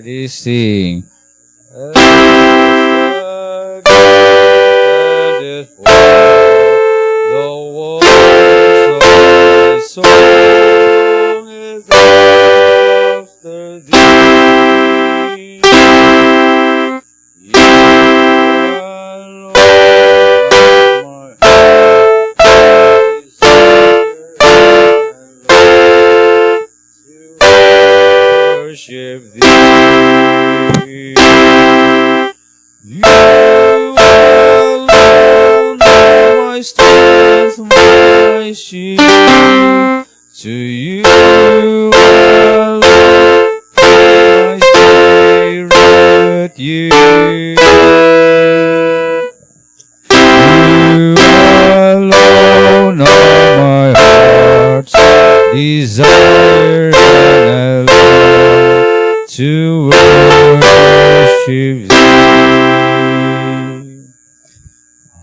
Ready, sing. As the deer for the water, so my soul is after thee. You alone are my desire and long to worship thee. You alone are my strength, my shield. To you alone my spirit yield. You alone are my heart's desire and I long to worship thee.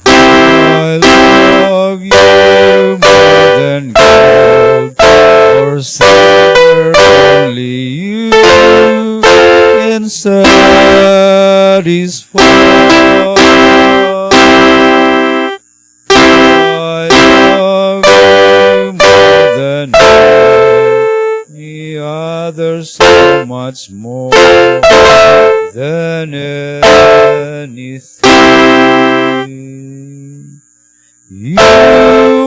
I love you more than gold or silver, only you can satisfy. I love you more than any other, so much more than anything. You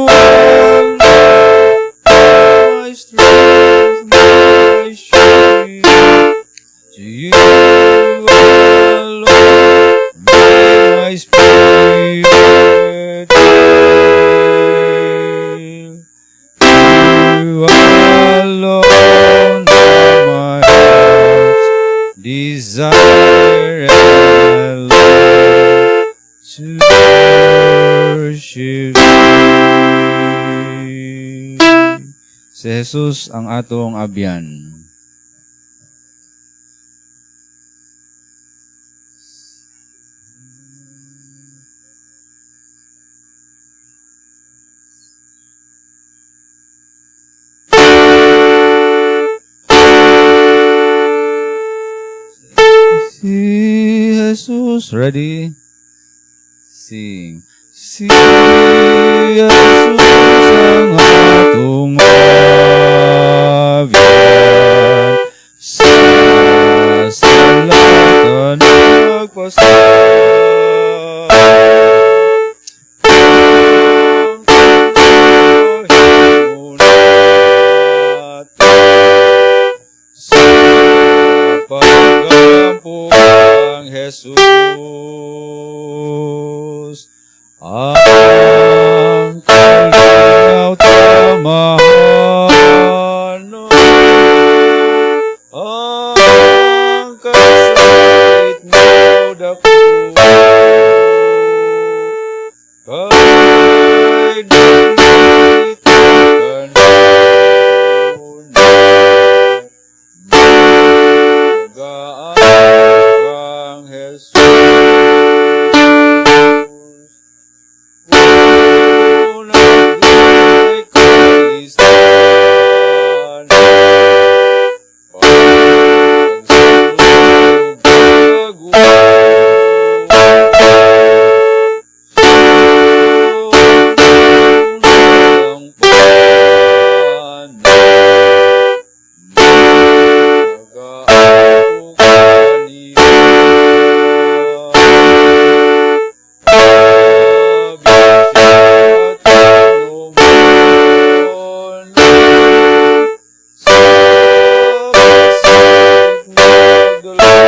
are my strength, my shield. To you alone may my spirit yield. You alone are my heart's desire and I long to worship thee. Si Jesus ang atong abyan. Si Jesus, ready? Sing. Si Jesus ang atong abyan sa sala ta nagpasa. Ang kahimo nato sa pag-ampo kang Jesus. Ang kalinaw ta mahanap, ang kasakit modako, kay dili ta kanunay magaampo kang Jesus. Kung adunay kalisdanan, pagsulay ug pagguwa, ang pana, magaampo kaniya. Abi siya tanomon, sa kasakit nagdala,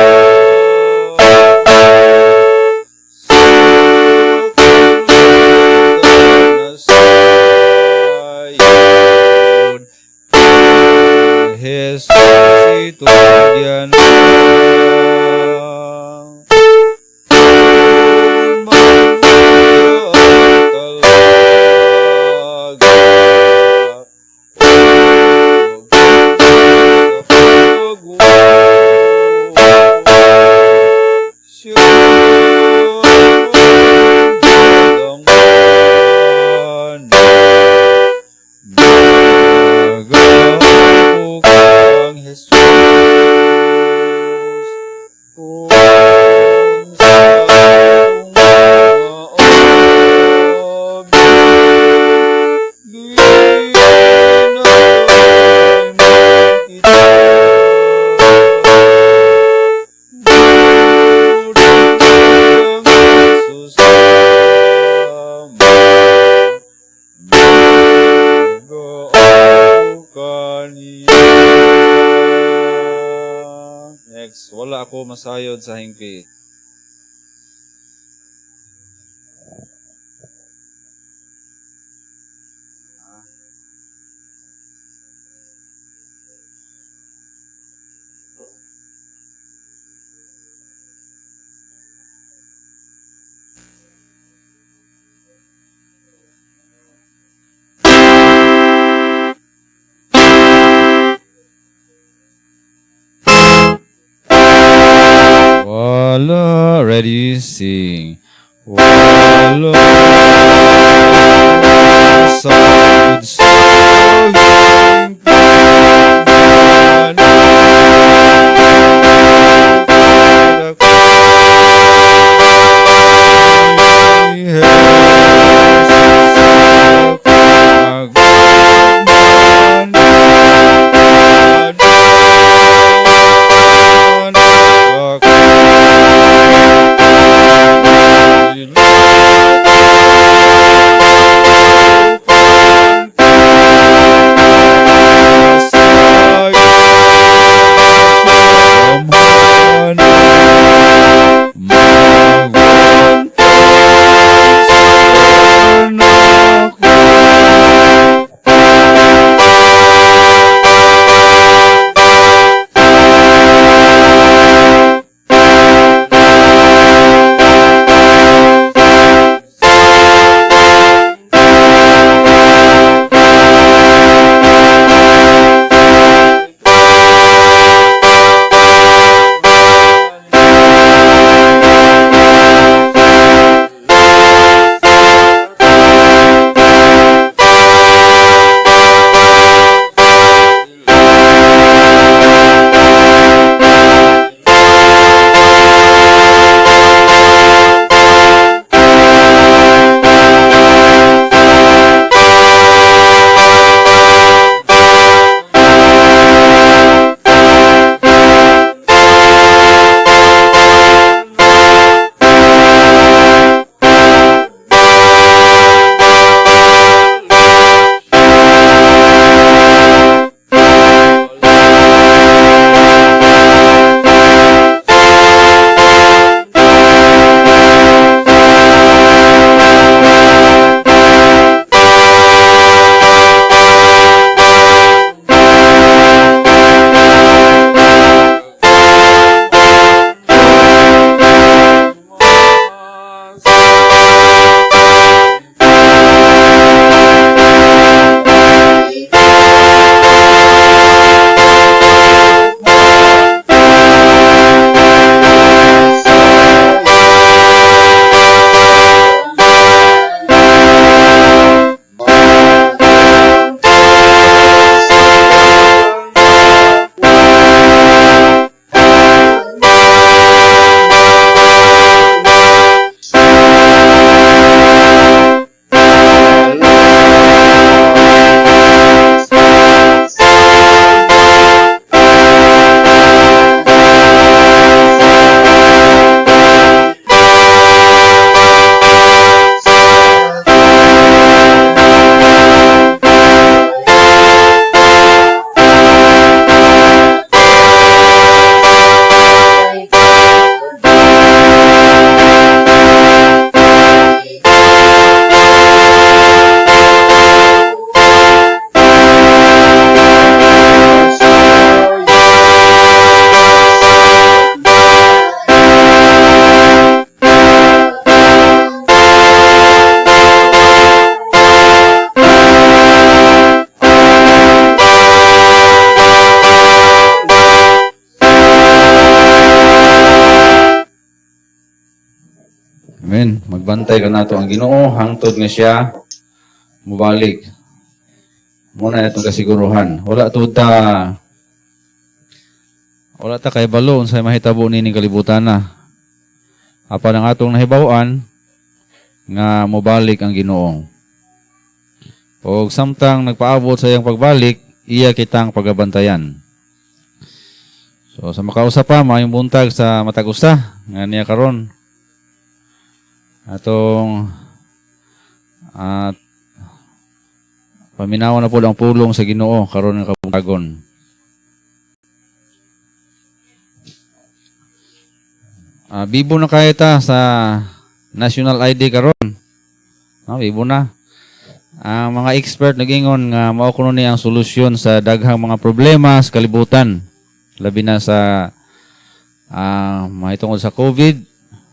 sa kalibutan nasayod, kang Jesus itugyan lang. Kung maluya ang kalaga, ug sa pagguwa, siya ang pana, magaampo kang Jesus. Wala ako masayod sa hingpit. Wala, ready, sing. Wala sayod sa hingpit. Amen. Magbantay ka nato ang Ginoo hangtod nga siya mubalik. Muna itong kasiguruhan. Wala ta kay balo unsay mahitabo nining kalibutan na. Apan ang atong nahibaw-an nga mobalik ang Ginoo. Og samtang nagpaabot sa iyang pagbalik, iya kitang pagabantayan. So sa makausa pa, maayong buntag sa matag usa nga niya karon. Atong at paminawan na po ang pulong sa Ginoo karon nga kabuntagon. Bibo na kaayo ta sa national ID karon. No, bibo na. Ang mga expert nagingon nga mao kuno ni ang solusyon sa daghang mga problema sa kalibutan. Labi na sa mahitungod sa COVID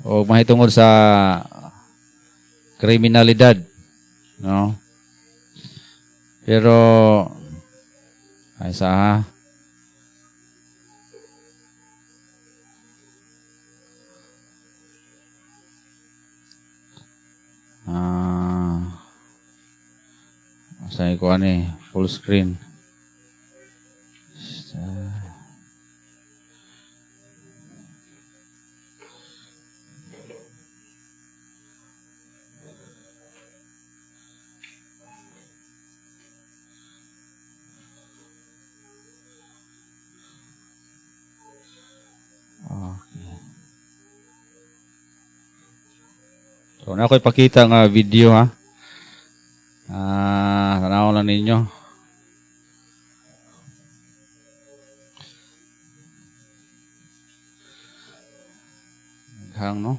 o mahitungod sa kriminalidad, no? Pero ay sa ha. Sa ko ani full screen. Okay. So, na ako ipakita nga video ha. Tanaw lang ninyo. Hang, no?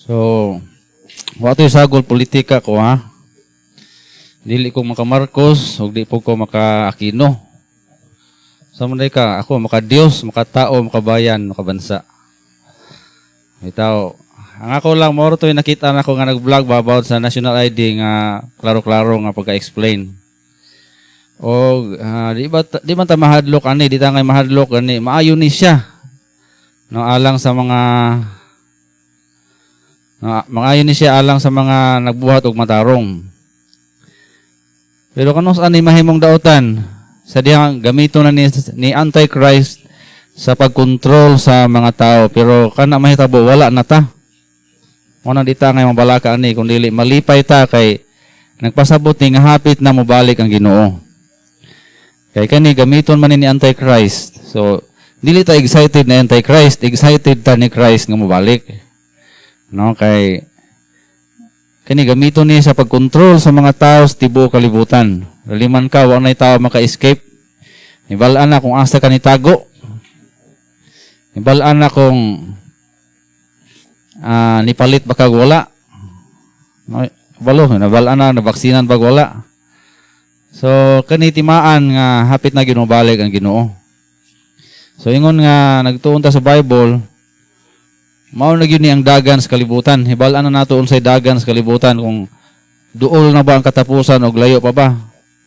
So, wa to'y sagol politika ko, ha. Dili ko maka Marcos ug di po ko maka Aquino. Sa man ka, ako maka Dios, maka tao, maka bayan, maka bansa. Bitaw, ang ako lang mao to'y nakita nako nga nag-vlog ba about sa national ID nga klaro-klaro nga pagka-explain. O di ba di man ta mahadlok ani, di ta ngay mahadlok ani, maayo ni siya. No, alang sa mga, no, maayo ni siya alang sa mga nagbuhat og matarong. Pero kanus ani mahimong daotan sa dihang gamito na ni Antichrist sa pagkontrol sa mga tao, pero kana mahitabo, wala na ta. Mao na di ta ngay mabalaka ani kung dili malipay ta kay nagpasabot ni nga hapit na mobalik ang Ginoo. Kay kani gamiton man ni Antichrist. So dili ta excited na Antichrist, excited ta ni Christ nga mobalik. No, kay kani gamiton ni sa pagkontrol sa mga tao sa tibuok kalibutan. Laliman ka, wa nay tao maka-escape. Ibal-an na kung asa ka nitago. Ibal-an na kung nipalit ba kag wala. No, balo, nabal-an na, nabaksinan bag wala. So kani timaan nga hapit na ginobalik ang Ginoo. So ingon nga nagtuon ta sa Bible, mao na gyud ni ang dagan sa kalibutan. Hibal-an na nato unsay dagan sa kalibutan, kung duol na ba ang katapusan o layo pa ba.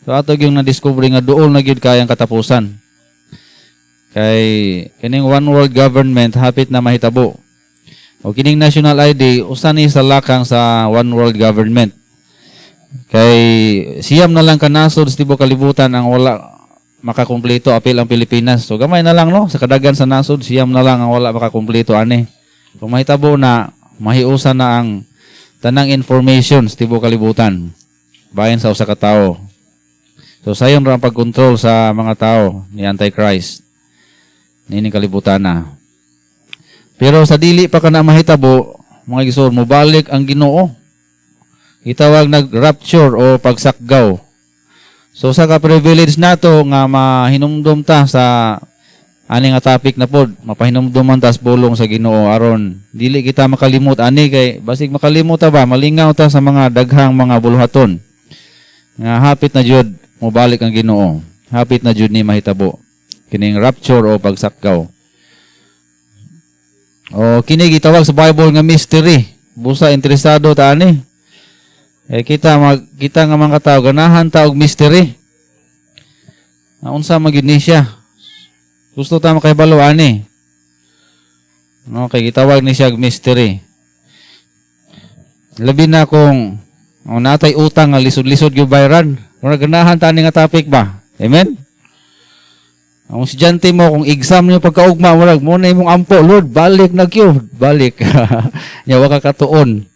So ato gyud na-discover nga duol na gyud kayang katapusan. Kay kining one world government hapit na mahitabo. O kining national ID usa ni sa lakang sa one world government. Kay 9 na lang ka nasod sa tibuok kalibutan ang wala makakumpleto apil ang Pilipinas. So gamay na lang, no, sa kadagan sa nasod, 9 na lang ang wala makakumpleto ani. Kung mahitabo na, mahiusa na ang tanang information sa tibuok kalibutan bahin sa usa ka tawo. So sayon ra ang pagkontrol sa mga tao ni Antichrist nining kalibutan na. Pero sa dili pa kana mahitabo, mga igsoon, mobalik ang Ginoo. Gitawag nag-rapture o pagsakgaw. So sa ka privilege nato nga mahinumdum ta sa ani nga topic na pod, mapahinumduman ta sa pulong sa Ginoo aron dili kita makalimot ani, kay basig makalimot ta ba, malingaw ta sa mga daghang mga buluhaton nga hapit na jud mobalik ang Ginoo. Hapit na jud ni mahitabo kining rapture o pagsakgaw. O kini gitawag sa Bible nga mystery. Busa interesado ta ani. Eh kita nga mga tao ganahan ta og mystery. Unsa man gyud ni siya? Gusto ta makahibalo ani. No, kay gitawag ni siya og mystery. Labi na kung natay utang nga lisod-lisod gyud bayaran. Mura ganahan ta ani nga topic ba? Amen? Ang estudyante mo, kung exam niyo pagkaugma, murag mo na imong ampo, "Lord, balik na gyud, balik." Nya wa ka katuon.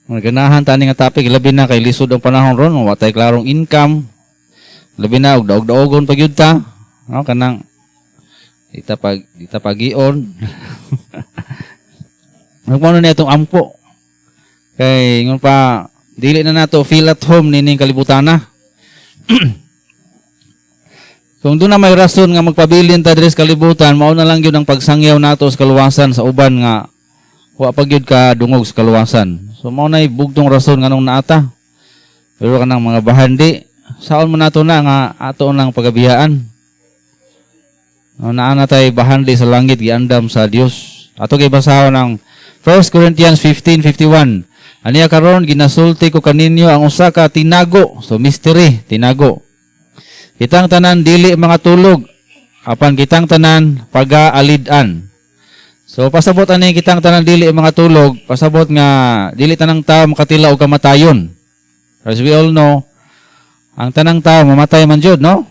Mga ganahan ta ani nga topic, labi na kay lisod ang panahon ron, wa tay klarong income. Labi na og daog-daogon pa gyud ta. No, kanang ita pagion. Nagmano niya itong ampo. Kay ingon pa dili na nato feel at home nining kalibutana. Kung doon na may rason nga magpabilin ta diri sa kalibutan, mao na lang gyud ang pagsangyaw nato sa kaluwasan sa uban nga wa pa gyud ka dungog sa kaluwasan. So mao nay bugtong rason nganong naata. Pero kanang mga bahandi, saon man nato na nga ato nang pagabiyaan. No, naa na tay bahandi sa langit giandam sa Dios. Ato kay basahon ang 1 Corinthians 15:51. Aniya karon ginasulti ko kaninyo ang usa ka tinago. So mystery, tinago. Kitang tanan dili mga tulog, apan kitang tanan pagaalid-an. So pasabot ani kitang tanan dili mga tulog, pasabot nga dili tanang tao makatila og kamatayon. As we all know, ang tanang tao mamatay man jud, no?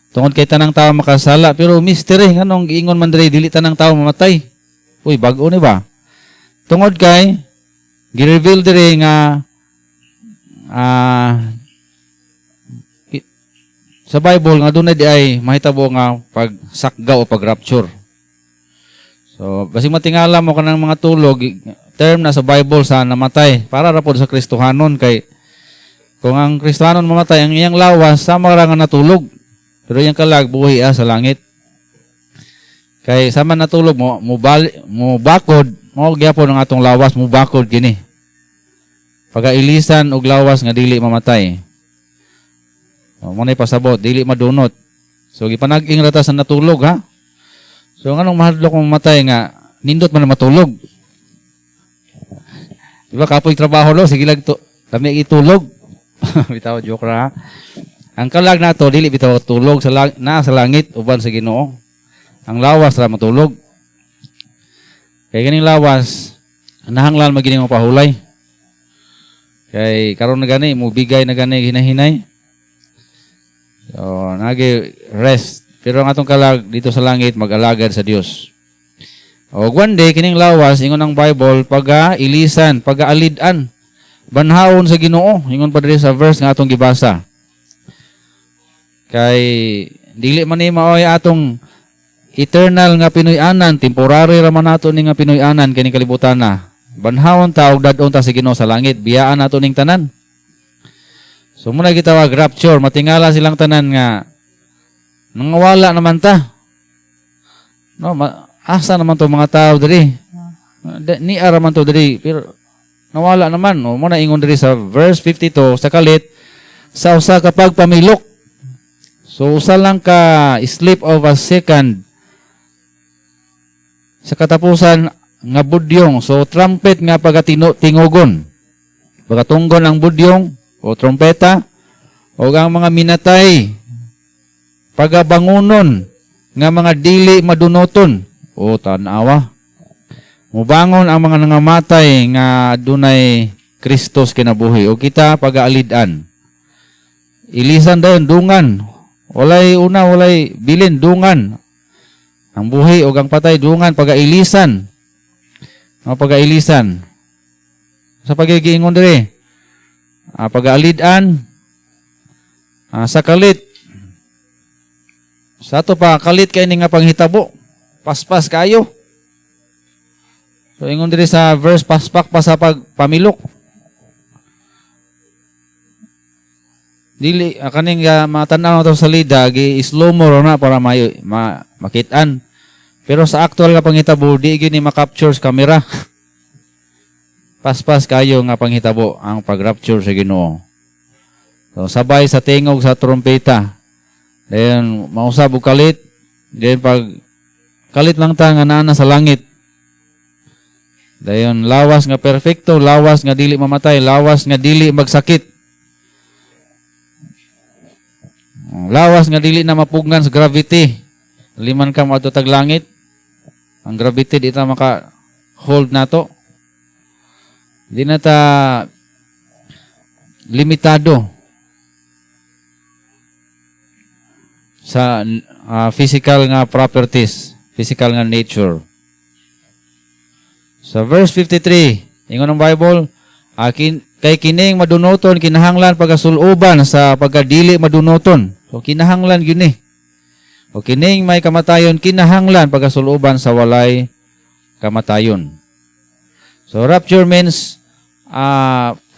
Tungod kay tanang tao makasala, pero mystery nganong giingon man diri dili tanang tao mamatay. Uy, bag-o ni ba? Tungod kay gi-reveal diri nga Sa Bible nga dunay diay mahitabo nga pagsakgaw o pag-rapture. So, basig matingala mo kanang mga tulog, term na sa Bible sa namatay para ra pod sa Kristohanon, kay kung ang Kristohanon mamatay, ang iyang lawas sama ra nga natulog. Pero iyang kalag buhi sa langit. Kay sama natulog mo, mo mo bakod, mo gyapon ang atong lawas mo bakod kini. Pagailisan og lawas nga dili mamatay. O, mo na pasabot, dili madunot. So gipanag-ing ra ta sa natulog, ha. So nganong mahadlok mo mamatay nga nindot man na matulog? Di ba kapoy trabaho lo, sige lang to, kami itulog. Bitaw, joke ra, ha? Ang kalag nato dili bitaw tulog sa lang, na sa langit uban sa Ginoo. Ang lawas ra matulog. Kay ganing lawas nahanglan magini mo pahulay. Kay karon na gani mo bigay na gani hinahinay. So, nagi rest. Pero ang atong kalag dito sa langit mag-alagad sa Dios. O one day kining lawas, ingon ang Bible, paga ilisan, paga alid-an. Banhaon sa Ginoo, ingon pa diri sa verse nga atong gibasa. Kay dili man ni maoy atong eternal nga Pinoy-anan, temporary ra man nato ni nga Pinoy-anan kini kalibutan na. Banhawon ta og dad-on ta sa Ginoo sa langit, biyaan nato ning tanan. So muna gitawag rapture, matingala silang tanan nga nangawala naman ta. No, asa naman to mga tao diri? Ni ara man to diri, pero nawala naman. No, muna ingon diri sa verse 52 sa kalit sa usa ka pagpamilok. So usa lang ka slip of a second sa katapusan nga budyong. So trumpet nga pagatino tingogon. Pagatunggon ang budyong o trompeta o ang mga minatay pagabangunon nga mga dili madunoton o tanawa. Mubangon ang mga nangamatay nga dunay Kristos kinabuhi o kita pagaalid-an. Ilisan dayon, dungan. Walay una, walay bilin, dungan. Ang buhi o ang patay, dungan pagailisan. Ang pagailisan. Sa pagigiingon diri. Pagaalid-an sa kalit. Sa ato pa kalit kay ni nga panghitabo. Paspas kayo. So ingon diri sa verse, paspak pa sa pagpamilok. Dili kaning matan-aw nato sa lida, gi slow mo na para may makit-an. Pero sa actual nga panghitabo, di gyud ni ma-capture sa camera. Paspas kayo nga panghitabo ang pag-rapture sa Ginoo. So sabay sa tingog sa trompeta. Then mausab og kalit, then pag kalit lang ta nga naa na sa langit. Dayon lawas nga perfecto, lawas nga dili mamatay, lawas nga dili magsakit. Lawas nga dili na mapugnan sa gravity. Liman ka moadto tag langit. Ang gravity di ta maka hold nato. Di na ta limitado sa physical nga properties, physical nga nature. Sa verse 53, ingon ang Bible, kay kining madunoton kinahanglan pagasuloban sa pagkadili madunoton. So kinahanglan gyud ni. O kining may kamatayon kinahanglan pagasuloban sa walay kamatayon. So rapture means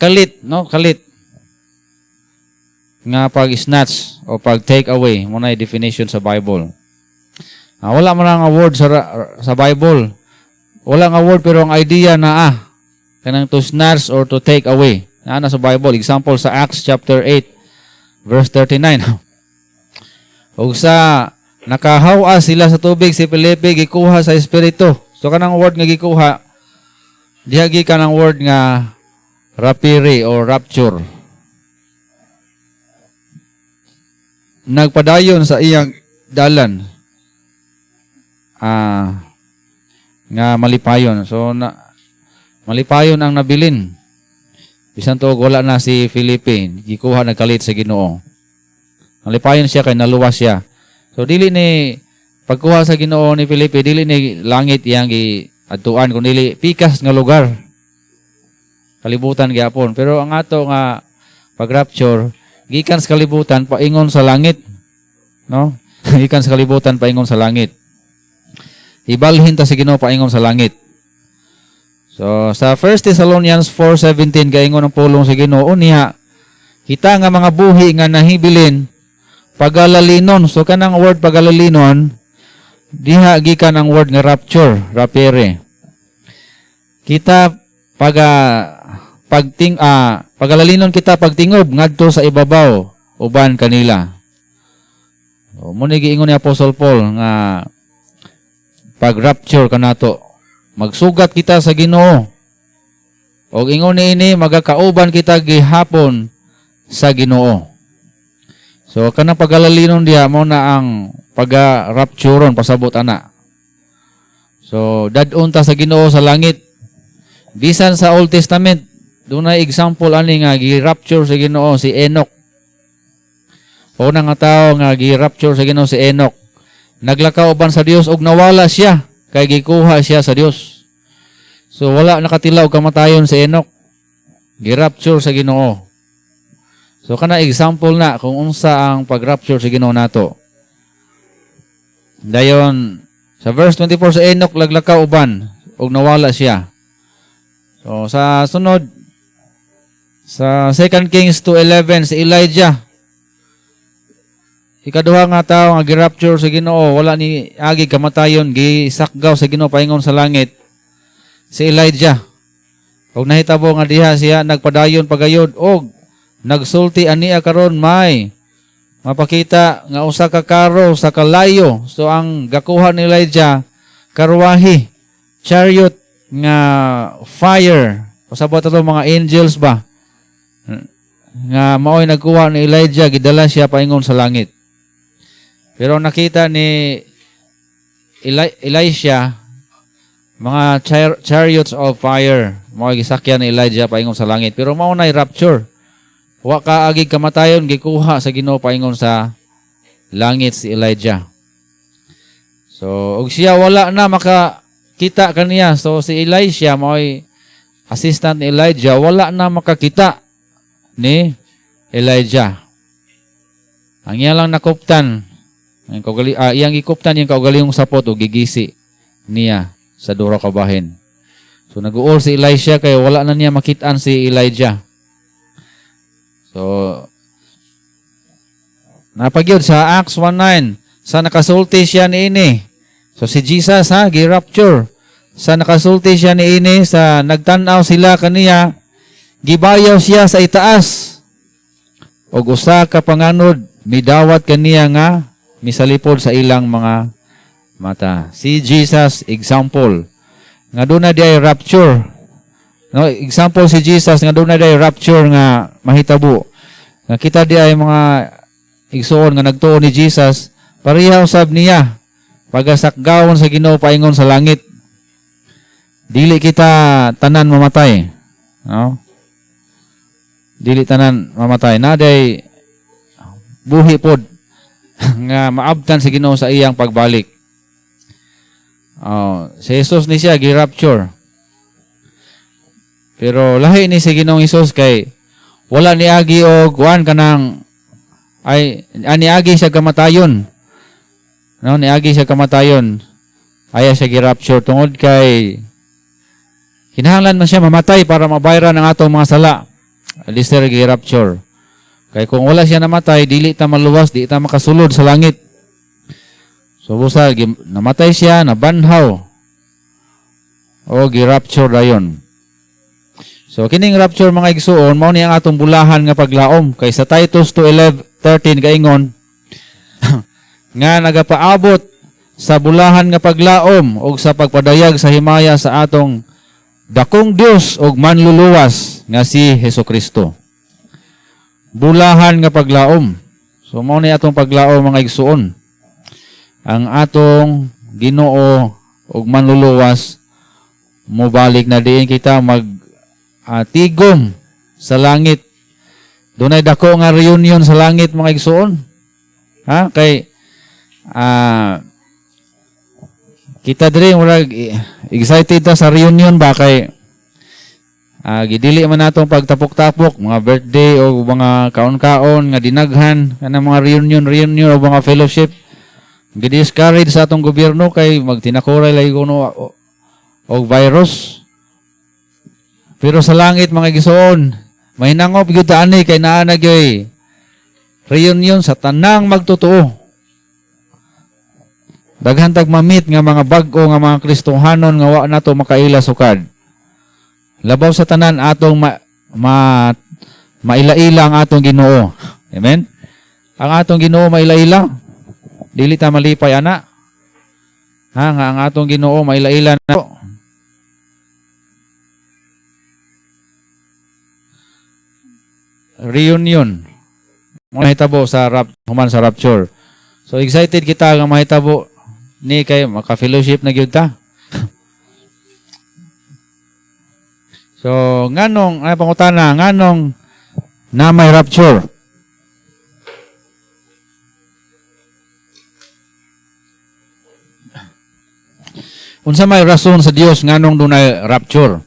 kalit, no? Kalit nga pag-snatch o pag-take away, mo na definition sa Bible. Wala man ang word sa Bible. Wala nga word, pero ang idea na kanang to snatch or to take away. Naa na sa Bible. Example sa Acts chapter 8 verse 39. Ug sa nakahawa sila sa tubig, si Felipe gikuha sa Espiritu. So kanang word nga gikuha, diha gikan ang word nga rapire or rapture. Nagpadayon sa iyang dalan nga malipayon. So na, malipayon ang nabilin. Bisan tuog wala na si Felipe, gikuha nagkalit sa Ginoo. Malipayon siya kay naluwas siya. So dili ni pagkuha sa Ginoo ni Felipe, dili ni langit iyang giadtuan, kun dili pikas nga lugar. Kalibutan gyapon. Pero ang ato nga pag-rapture gikan sa kalibutan paingon sa langit. No? Gikan sa kalibutan paingon sa langit. Ibalhin ta sa Ginoo paingon sa langit. So sa 1 Thessalonians 4:17, gaingon ang pulong sa Ginoo niya, kita nga mga buhi nga nahibilin, pagalalinon. So kanang word "pagalalinon" diha gikan ang word nga "rapture", rapere. Kita pagalalinon kita pagtingob ngadto sa ibabaw uban kanila. O, mao ni giingon ni Apostle Paul nga pag-rapture kanato, magsugat kita sa Ginoo. Og ingon niini, magakauban kita gihapon sa Ginoo. So kanang pagalalinon diha, mao na ang pag-rapturon, pasabot ana. So dad-on ta sa Ginoo sa langit. Bisan sa Old Testament, dunay example ani nga gi-rapture sa Ginoo, si Enoch. Una nga tawo nga gi-rapture sa Ginoo, si Enoch. Naglakaw uban sa Dios ug nawala siya kay gikuha siya sa Dios. So wala nakatilaw kamatayon si Enoch. Gi-rapture sa Ginoo. So kana example na kung unsa ang pag-rapture sa Ginoo nato. Dayon sa verse 24, sa Enoch naglakaw uban ug nawala siya. So sa sunod, sa 2 Kings 2:11, si Elijah, ikaduha nga tawo nga gi-rapture sa Ginoo, wala ni agi kamatayon, gisakgaw sa Ginoo paingon sa langit si Elijah. Og nahitabo nga diha siya nagpadayon pagayod og nagsulti ania karon may mapakita nga usa ka karo sa kalayo. So ang gakuha ni Elijah, karwahe, chariot nga fire. Pasabot ato mga angels ba? Nga maoy nagkuha ni Elijah, gidala siya paingon sa langit. Pero nakita ni Elisha mga chariots of fire, mga gisakyan ni Elijah paingon sa langit. Pero mao na rapture. Wa kaagi kamatayon, gikuha sa Ginoo paingon sa langit si Elijah. So, og siya wala na makakita kaniya. So si Elisha, mao'y assistant ni Elijah, wala na makakita ni Elijah. Ang iya lang nakuptan, iyang gikuptan yung kaugalingong sapot o gigisi niya sa duha ka bahin. So nag-uol si Elisha kay wala na niya makitaan si Elijah. So napagyod sa Acts 1:9, sa nakasulti siya niini. So si Jesus ha, gi-rapture. Sa nakasulti siya niini, sa nagtan-aw sila kaniya, gibayaw siya sa itaas. Og usa ka panganod midawat kaniya nga misalipod sa ilang mga mata. Si Jesus, example nga doon na diay rapture. No, example si Jesus nga doon na diay rapture nga mahitabo. Nga kita di ay mga igsuon nga nagtuo ni Jesus, pareha usab niya pagasakgawon sa Ginoo paingon sa langit. Dili kita tanan mamatay. No? Dili tanan mamatay. Naa day buhi pod nga maabtan sa Ginoo sa iyang pagbalik. Oh, si Jesus ni siya gi-rapture. Pero lahi ni si Ginoong Hesus kay wala ni agi og kuan kanang ay ani agi siya kamatayon. No, niagi siya kamatayon. Aya siya gi-rapture tungod kay kinahanglan man siya mamatay para mabayran ang atong mga sala. Lister gi-rapture. Kay kung wala siya namatay, dili ta maluwas, di ta makasulod sa langit. So busa namatay siya, nabanhaw. O gi-rapture dayon. So kining rapture, mga igsuon, mao ni ang atong bulahan nga paglaom kay sa Titus 2:11-13 gaingon nga nagapaabot sa bulahan nga paglaom og sa pagpadayag sa himaya sa atong dakong Dios og manluluwas nga si Hesukristo. Bulahan nga paglaom. So mao ni atong paglaom, mga igsuon. Ang atong Ginoo ug manluluwas mobalik na diin kita mag tigom sa langit. Dunay dako nga reunion sa langit, mga igsuon. Ha? Kay kita diri murag excited ta sa reunion ba kay Gidili man natong pagtapok-tapok mga birthday o mga kaon-kaon nga dinaghan kanang mga reunion reunion o mga fellowship. Gi-discourage sa atong gobyerno kay magtinakuray lagi kuno og virus. Pero sa langit, mga igsoon, mahinangop gyud ta ani kay naa na gyoy reunion sa tanang magtotoo. Daghan tag ma-meet nga mga bag-o nga mga Kristohanon nga wa nato makaila sukad. Labaw sa tanan, atong ma maila-ila ang atong Ginoo. Amen. Ang atong Ginoo maila-ila. Dili ta malipay ana? Ha, nga ang atong Ginoo maila-ila na. Reunion. Mahitabo sa rap, human sa rapture. So excited kita nga mahitabo ni kay maka-fellowship na gyud ta. So nganong ay pangutana, nganong na may rapture? Unsa may rason sa Dios nganong dunay rapture?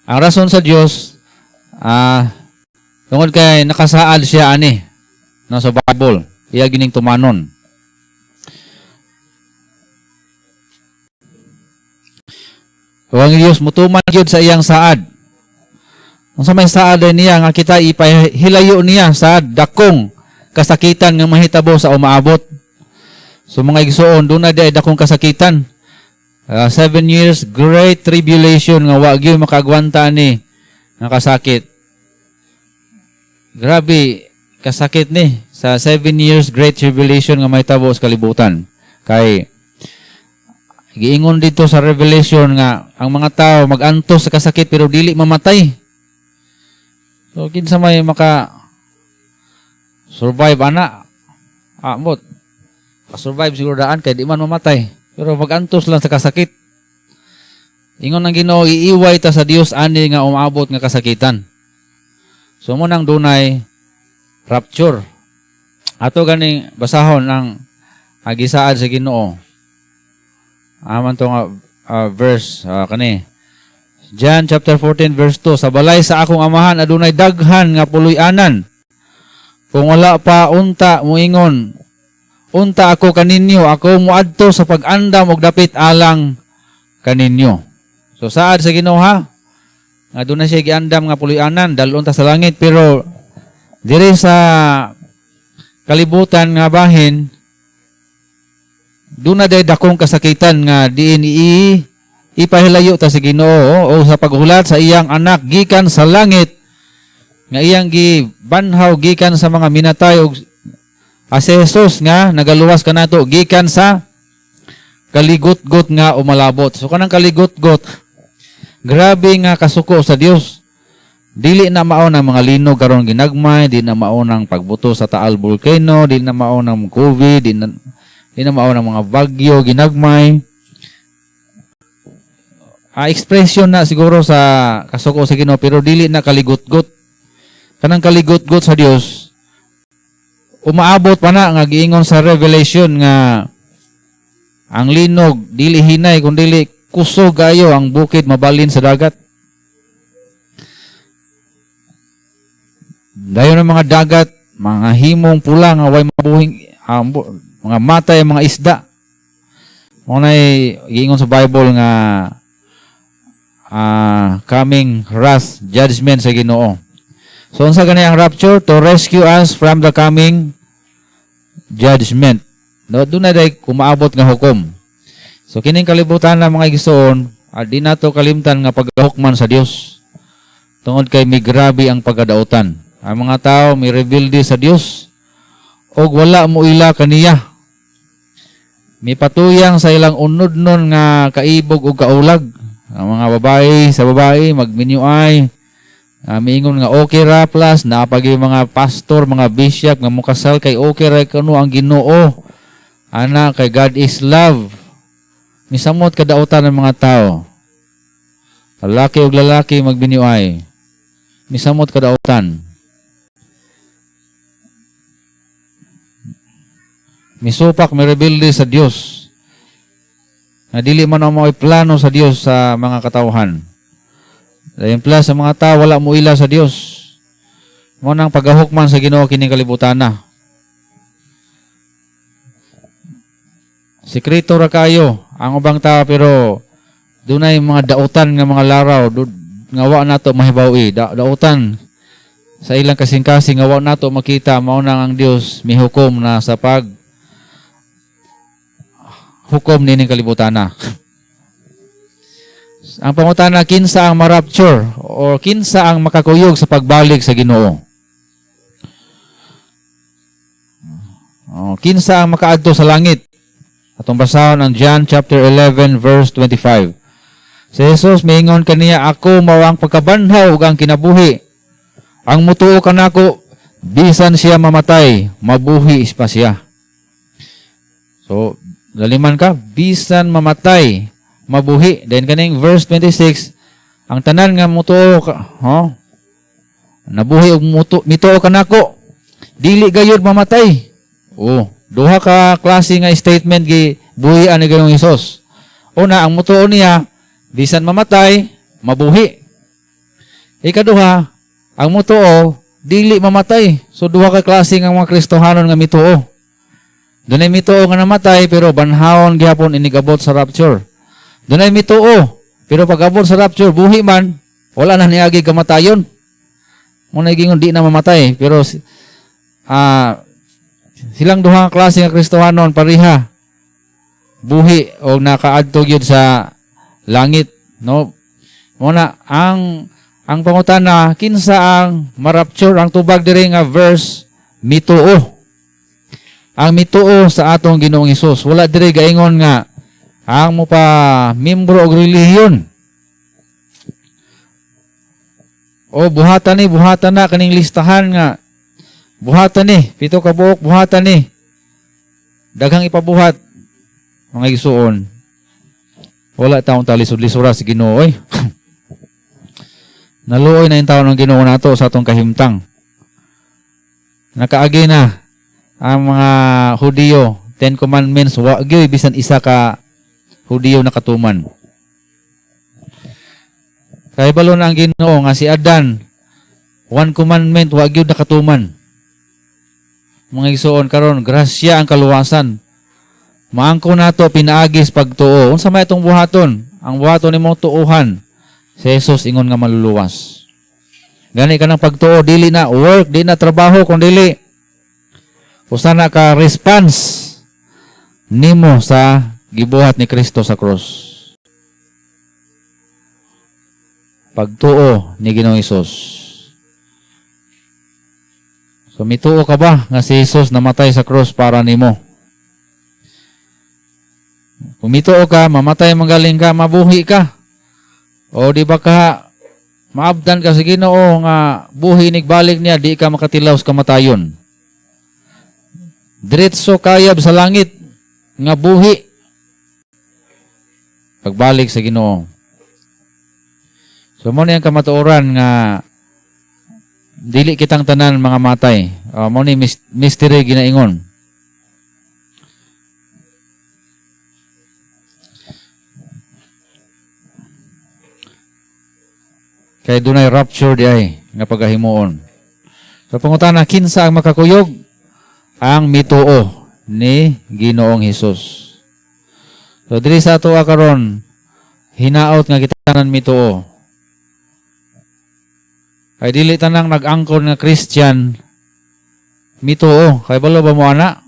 Ang rason sa Dios, tungod kay nakasaad siya ani no sa Bible, iya gining tumanon. Ug ang Dios mutuman gyud sa iyang saad. Unsa may saad ay niya nga kita ipahilayo niya sa dakong kasakitan nga mahitabo sa umaabot. So mga igsoon, doon na di ay dakong kasakitan. 7 years great tribulation nga wa gyud makagwanta ni nga kasakit. Grabe kasakit ni sa 7 years great tribulation nga mahitabo sa kalibutan. Kay giingon dito sa Revelation nga ang mga tao magantos sa kasakit pero dili mamatay. So kinsa may maka survive ana? Amot. Survive siguro daan kay di man mamatay. Pero magantos lang sa kasakit. Ingon ang Ginoo, iiway ta sa Dios ani nga umaabot nga kasakitan. So mo nang dunay rapture. Ato ganing basahon ang agisaad sa Ginoo. Aman to nga verse kani. John chapter 14 verse 2, "Sa balay sa akong amahan adunay daghan nga puloy-anan. Kung wala pa unta, muingon unta ako kaninyo, ako muadto sa pag-andam og dapit alang kaninyo." So saad sa Ginoo ha? Nga doon na siya giandam nga puloy-anan, dalon ta sa langit, pero diri sa kalibutan nga bahin doon na day dakong kasakitan nga diin ipahilayo ta sa Ginoo o sa paghulat sa iyang anak gikan sa langit nga iyang gibanhaw gikan sa mga minatay og si Jesus nga nagaluwas kanato gikan sa kaligutgot nga umalabot. So kanang kaligutgot, grabe nga kasuko sa Dios. Dili na mao ng mga linog karon ginagmay, di na mao ng pagbuto sa Taal Volcano, di na mao ng COVID, di na mao ng mga bagyo ginagmay. Expression na siguro sa kasuko sa Ginoo pero dili na kaligutgot. Kanang kaligutgot sa Dios umaabot pa na nga giingon sa Revelation nga ang linog dili hinay kun dili kusog ayo ang bukid mabalin sa dagat. Dayon ang mga dagat, mga himong pula nga way mabuhing mga matay ang mga isda. Mao nay giingon sa Bible nga coming wrath, judgment sa Ginoo. So unsa gani ang rapture? To rescue us from the coming judgment. No, doon na day kumaabot nga hukom. So kining kalibutan na, mga igsoon, di nato kalimtan nga pagahukman sa Dios. Tungod kay migrabe ang pagkadautan. Ang mga tao mi rebelde sa Dios og wala mo ila kaniya. Mipatuyang sa ilang unodnon nga kaibog og kaulag. Ang mga babae sa babae magminyuay. Miingon nga okay ra, plus naa pa gyud mga pastor, mga bishop nga mukasal kay okay ra kuno ang Ginoo. Ana kay God is love. Misamot kadautan ng mga tao. Lalaki og lalaki magbinyuay. Misamot kadautan. Misupak, mirebelde sa Dios. Na dili man ang mao'y plano sa Dios sa mga katawhan. Dayon plus sa mga tao wala mo ila sa Dios. Mao nang pagahukman sa Ginoo kining kalibutana. Sekreto ra kayo ang ubang tao, pero dunay mga dautan nga mga laraw nga wa nato mahibaw-i. Dautan sa ilang kasing-kasing nga wa nato makita. Mao nang ang Dios mihukom na sa pag hukom nining kalibutana. Ang pangutana, kinsa ang ma-rapture o kinsa ang makakuyog sa pagbalik sa Ginoo? O, kinsa ang makaadto sa langit? Atong basahon ang John chapter 11 verse 25. Si Jesus miingon kaniya, "Ako mao ang pagkabanhaw ug ang kinabuhi. Ang mutuo kanako, bisan siya mamatay, mabuhi pa siya." So, laliman ka, bisan mamatay, mabuhi. Then kaning verse 26, ang tanan nga mutuo ka, ho? Nabuhi og mutuo, mituo kanako, dili gayud mamatay. Oh, duha ka klase nga statement gi buhi ani Ginoong Hesus. Una, ang mutuo niya bisan mamatay, mabuhi. Ikaduha, ang mutuo dili mamatay. So duha ka klase nga mga Kristohanon nga mituo. Dunay mituo nga namatay pero banhawon gihapon inigabot sa rapture. Dunay mituo pero pag-abot sa rapture buhi man, wala na niagi kamatayon. Mo na gingon di na mamatay, pero silang duha ka klase nga Kristohanon pareha buhi o nakaadto gyud sa langit, no? Mo na ang pangutana, kinsa ang marapture? Ang tubag diri nga verse, mituo. Ang mituo sa atong Ginoong Hesus. Wala diri gaingon nga ang mo pa membro og relihiyon. O buhatan ni, buhatan na kaning listahan nga buhatan ni, 7 ka buok buhatan ni. Daghang ipabuhat, mga igsuon. Wala taong talisod-lisura sa Ginoo oy. Naluoy na yung taon ng Ginoo nato sa atong kahimtang. Nakaagi na ang mga Hudiyo, 10 Commandments, wa gyud bisan isa ka Hudiyo nakatuman. Kay balo na ang Ginoo nga si Adan, one commandment wa gyud nakatuman. Mga igsuon, karon grasya ang kaluwasan. Maangko nato pinaagis pagtuo. Unsa may itong buhaton? Ang buhaton nimo, tuuhan si Jesus ingon nga maluluwas. Gani ka ng pagtuo, dili na work, di na trabaho, kung dili usa na ka response nimo sa gibuhat ni Kristo sa cross. Pagtuo ni Ginoong Hesus. So mituo ka ba nga si Jesus namatay sa cross para nimo? Kung mituo ka, mamatay magaling ka, mabuhi ka. O di ba ka maabdan ka sa Ginoo nga buhi nigbalik niya, di ka makatilaw sa kamatayon. Diretso kayab sa langit nga buhi pagbalik sa Ginoo. So mo ni ang kamatuoran nga dili kitang tanan mga matay. Mo ni mystery ginaingon. Kay dunay rapture di ay nga pagahimuon. So pangutana, kinsa ang makakuyog? Ang mituo ni Ginoong Hesus. So diri sa ato karon, hinaot nga kita tanan mituo. Kay dili tanang nag-angkon nga Christian mituo. Kay balo ba mo ana?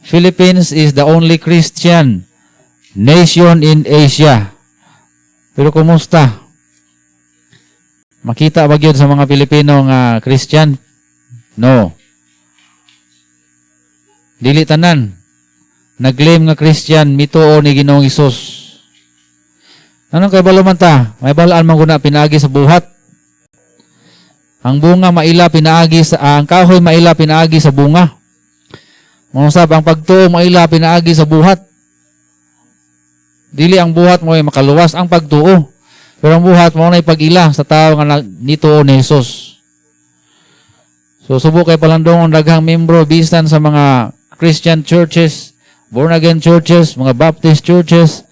Philippines is the only Christian nation in Asia. Pero kumusta? Makita ba gyud sa mga Pilipino nga Christian? No. Dili tanan nag-claim nga Christian mituo ni Ginoong Hesus. Anong kay balo man ta? May balaan man guna pinaagi sa buhat. Ang bunga maila pinaagi sa ang kahoy maila pinaagi sa bunga. Mangusab ang pagtuo maila pinaagi sa buhat. Dili ang buhat mo ay makaluwas, ang pagtuo. Pero ang buhat mo na pag-ila sa tao nga nituo ni Jesus. So subo kay palandong ang daghang membro bisan sa mga Christian churches, born again churches, mga Baptist churches,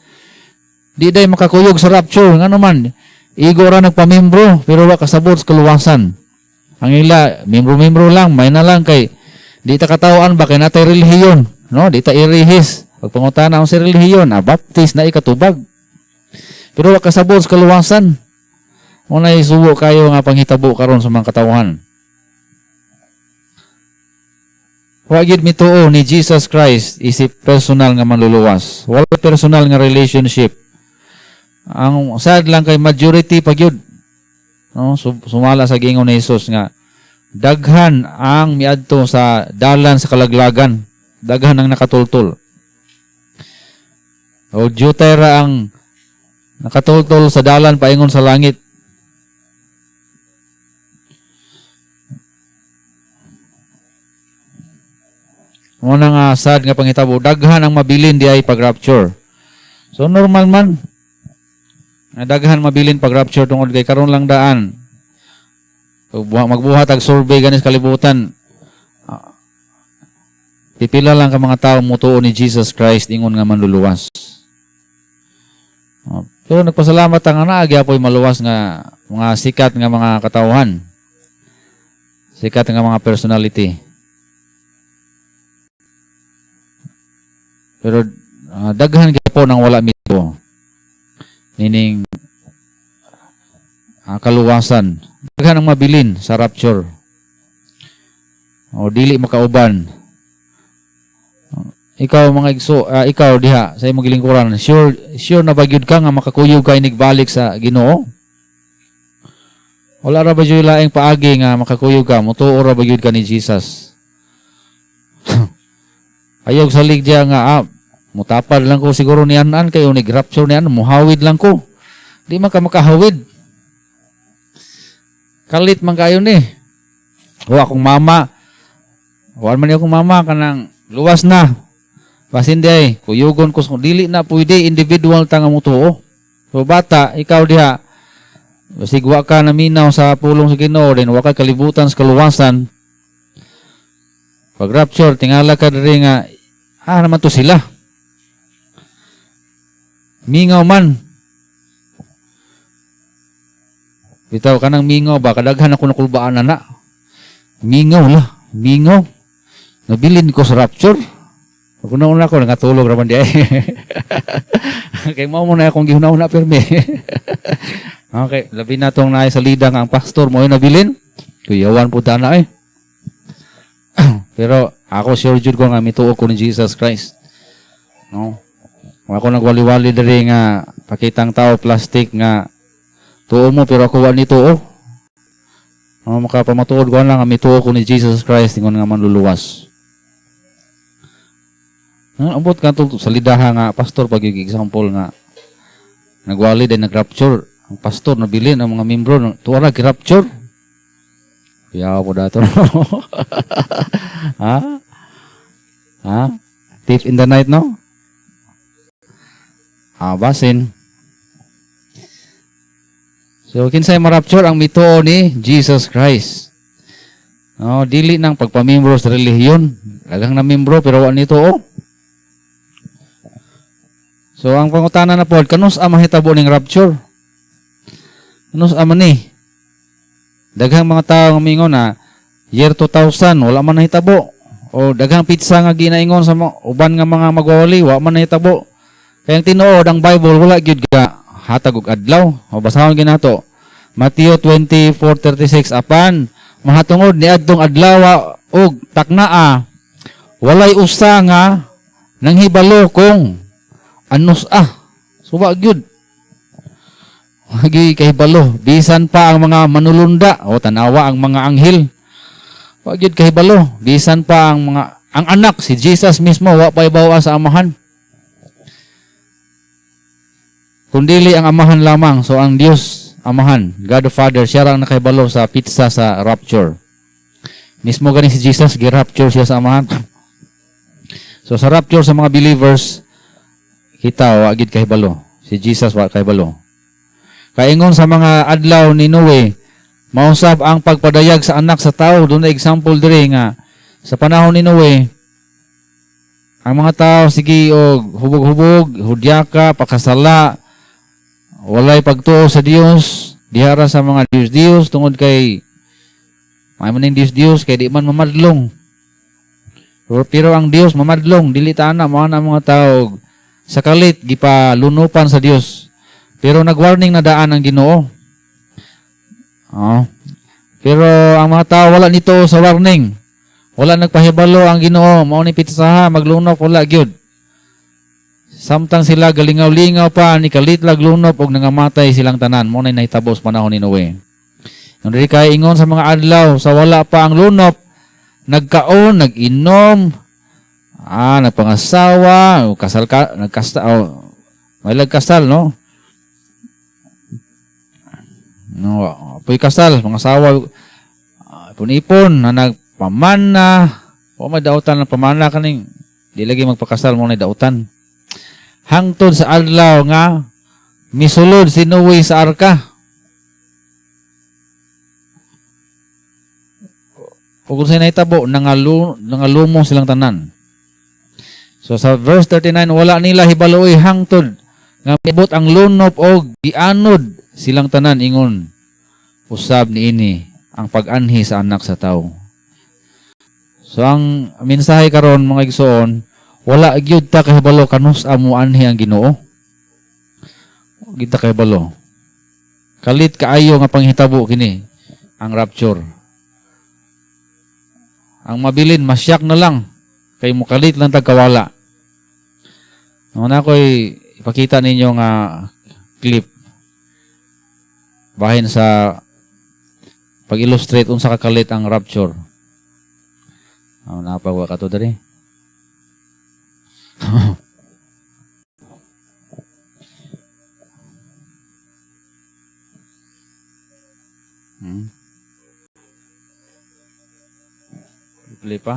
di day makakuyog sa rapture. Ngano man, Igo ra nagpamembro pero wa kasabot sa kaluwasan. Ang ila membro-membro lang, may na lang kay di ta katawhan ba kay natay relihiyon, no? Di ta irihis. Pag pangutana ang sa relihiyon, Baptist na ikatubag. Pero wa kasabot sa kaluwasan. Unay subo kayo nga panghitabo karon sa mga katawhan. Wa gyud mituo ni Jesus Christ isip personal nga manluluwas. Wala personal nga relationship. Ang sad lang kay majority pa gyud. No, sumala sa gingon ni Jesus nga daghan ang miadto sa dalan sa kalaglagan. Daghan ang nakatultol. O jutay ra ang nakatultol sa dalan paingon sa langit. Muna nga sad nga panghitabo, daghan ang mabilin di ay pag-rapture. So normal man nga daghan mabilin pag-rapture tungod kay karon lang daan. Magbuhat og survey ganis kalibutan. Pipila lang ka mga tao mutuo ni Jesus Christ ingon nga manluluwas. Pero nagpasalamat ang ana gyapoy maluwas nga mga sikat nga mga katawhan. Sikat nga mga personality. Pero daghan gyapon ang wala mito nining kaluwasan. Daghan ang mabilin sa rapture. O dili makauban. Ikaw mga igso, ikaw diha sa imong gilingkuran, sure na ba gyud ka nga makakuyog ka inigbalik sa Ginoo? Wala ra ba gyud laing paagi nga makakuyog ka, mutuo ra ba gyud ka ni Jesus? Ayaw salig diha nga mutapad lang ko siguro ni anan kayo ni rapture ni anan, muhawid lang ko. Di man ka makahawid. Kalit man kayo ni. O akong mama. Wa man ni akong mama kanang luwas na. Basin di ay kuyugon ko dili na pwede individual ta nga mutuo. So bata, ikaw diha basig wa ka naminaw sa pulong sa Ginoo din wa ka kalibutan sa kaluwasan. Pag rapture tingala ka diri nga naman to sila. Mingaw man. Bitaw kanang mingaw ba kadaghan ako nakulbaan na. Mingaw lah, mingaw. Nabilin ko sa rapture. Pag una-una ko nakatulog ra man di ay. Kay mao mo na akong gihuna-huna pirmi. Okay, labi na tong naay sa lida nga ang pastor mo nabilin. Kuyawan pud na eh. Pero ako sure jud ko nga mituo ko ni Jesus Christ. No. Ako nagwali-wali diri nga pakitang tao plastic nga tuo mo pero ako wa ni tuo. No, makapamatuod ko lang nga mituo ko ni Jesus Christ ingon nga manluluwas. Ambot ka to sa lidaha nga pastor pag example nga nagwali din nagrapture ang pastor nabilin ang mga membro tuwa ra gi-rapture. Kuya po dato. Ha? Ha? Thief in the night, no? Basin. So kinsay marapture ang mituo ni Jesus Christ. No, dili nang pagpamembro sa relihiyon. Daghang na membro pero wa nito oh. So ang pangutana na pod, kanus ang mahitabo ning rapture? Kanus man ni? Daghang mga tao nga mingon na year 2000 wala man nahitabo. O daghang pizza nga ginaingon sa uban nga mga magwawali wa man nahitabo. Kaya ang tinuod ang Bible wala gyud ka hatag og adlaw. O basahon ginato. Mateo 24:36 apan mahatungod niadtong adlaw og taknaa walay usa nga nanghibalo kung anus ah. So wa gyud. Wagi kahibalo bisan pa ang mga manulunda o tanawa ang mga anghel. Wa gyud kahibalo bisan pa ang mga ang anak si Jesus mismo wa pa ibawa sa amahan. Kundili ang amahan lamang. So ang Dios amahan, God the Father, siya ang nakahibalo sa pizza sa rapture. Mismo gani si Jesus gi-rapture siya sa amahan. So sa rapture sa mga believers kita wa gid kahibalo. Si Jesus wa kahibalo. Kaingon sa mga adlaw ni Noe, mausab ang pagpadayag sa anak sa tao. Doon na example diri nga sa panahon ni Noe, ang mga tao sige og hubog-hubog, hudyaka, pakasala, Walay pagtuo sa Dios, dihara sa mga Dios-Dios tungod kay may maning Dios-Dios kay di man mamadlong. Pero ang Dios mamadlong, dili ta ana mao na mga tao sa kalit gipalunupan sa Dios. Pero nagwarning na daan ang Ginoo. Oh. Pero ang mga tao wala nito sa warning. Wala nagpahibalo ang Ginoo, mao ni pitsaha maglunok wala gyud. Samtang sila galingaw-lingaw pa ni kalit laglunop og nangamatay silang tanan, mao nay nahitabo sa panahon ni Noe. Nung diri kay ingon sa mga adlaw sa wala pa ang lunop, nagkaon, nag-inom, nagpangasawa, kasal ka, nagkasta, oh, may lagkasal, no? No, apoy kasal, pangasawa, ipon-ipon, na nagpamana, o may dautan ng pamana kaning, di lagi magpakasal mo na dautan. Hangtod sa adlaw nga, misulod si Noe sa arka. Ug kung sa nahitabo, nangalumo silang tanan. So sa verse 39, wala nila hibaluoy hangtod nga miabot ang lunop og gianod silang tanan ingon usab niini ang pag-anhi sa anak sa tawo. So ang mensahe karon mga igsoon, wala gyud ta kahibalo kanus amo anhi ang Ginoo. Gyud ta kahibalo. Kalit kaayo nga panghitabo kini ang rapture. Ang mabilin masyak na lang kay mukalit lang tagkawala. Noon ako'y ipakita ninyo nga clip bahin sa pag-illustrate unsa kakalit ang rapture. Oh, napagwa ka to diri. Play pa.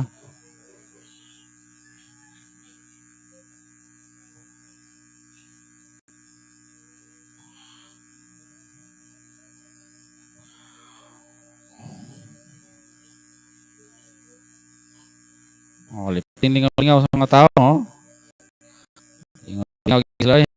Oh, lipiting lingaw-lingaw sa mga tao, oh. Lingaw-lingaw sila eh.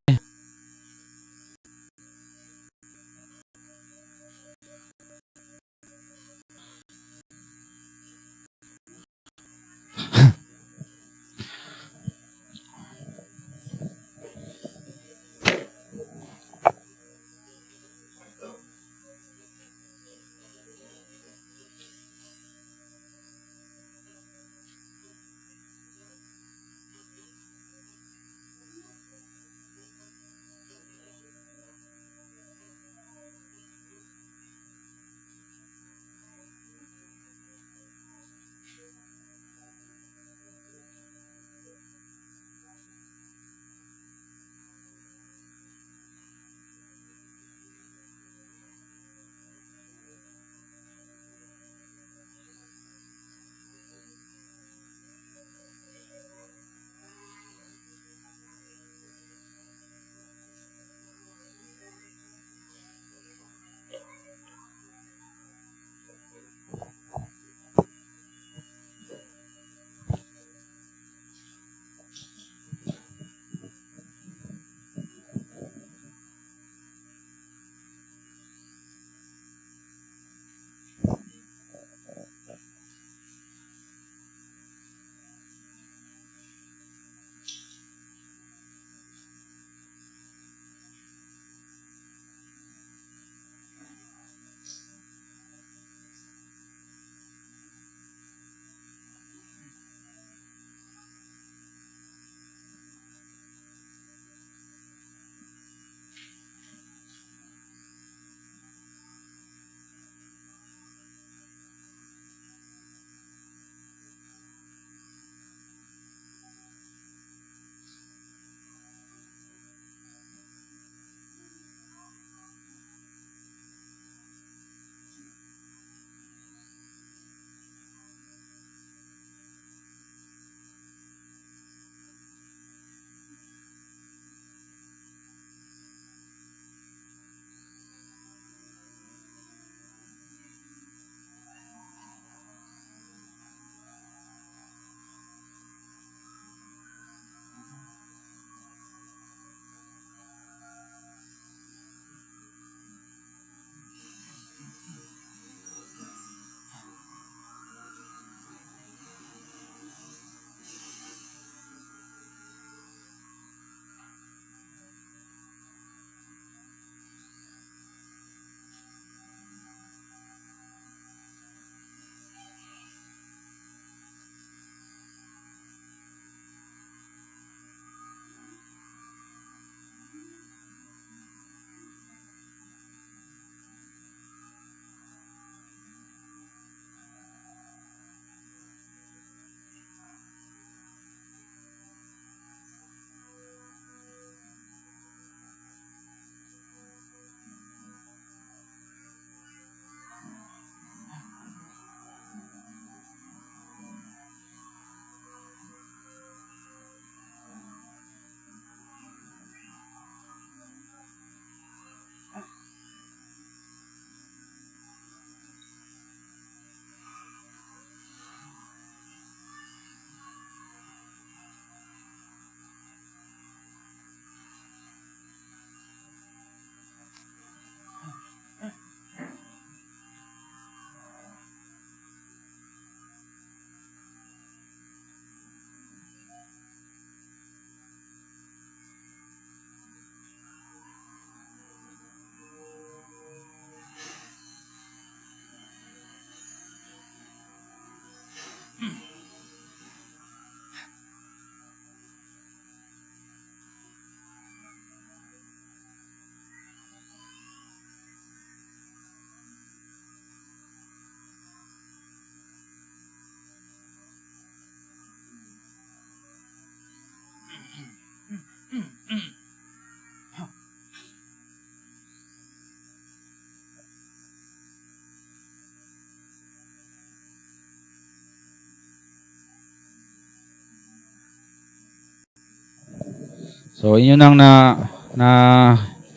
So inyo nang na na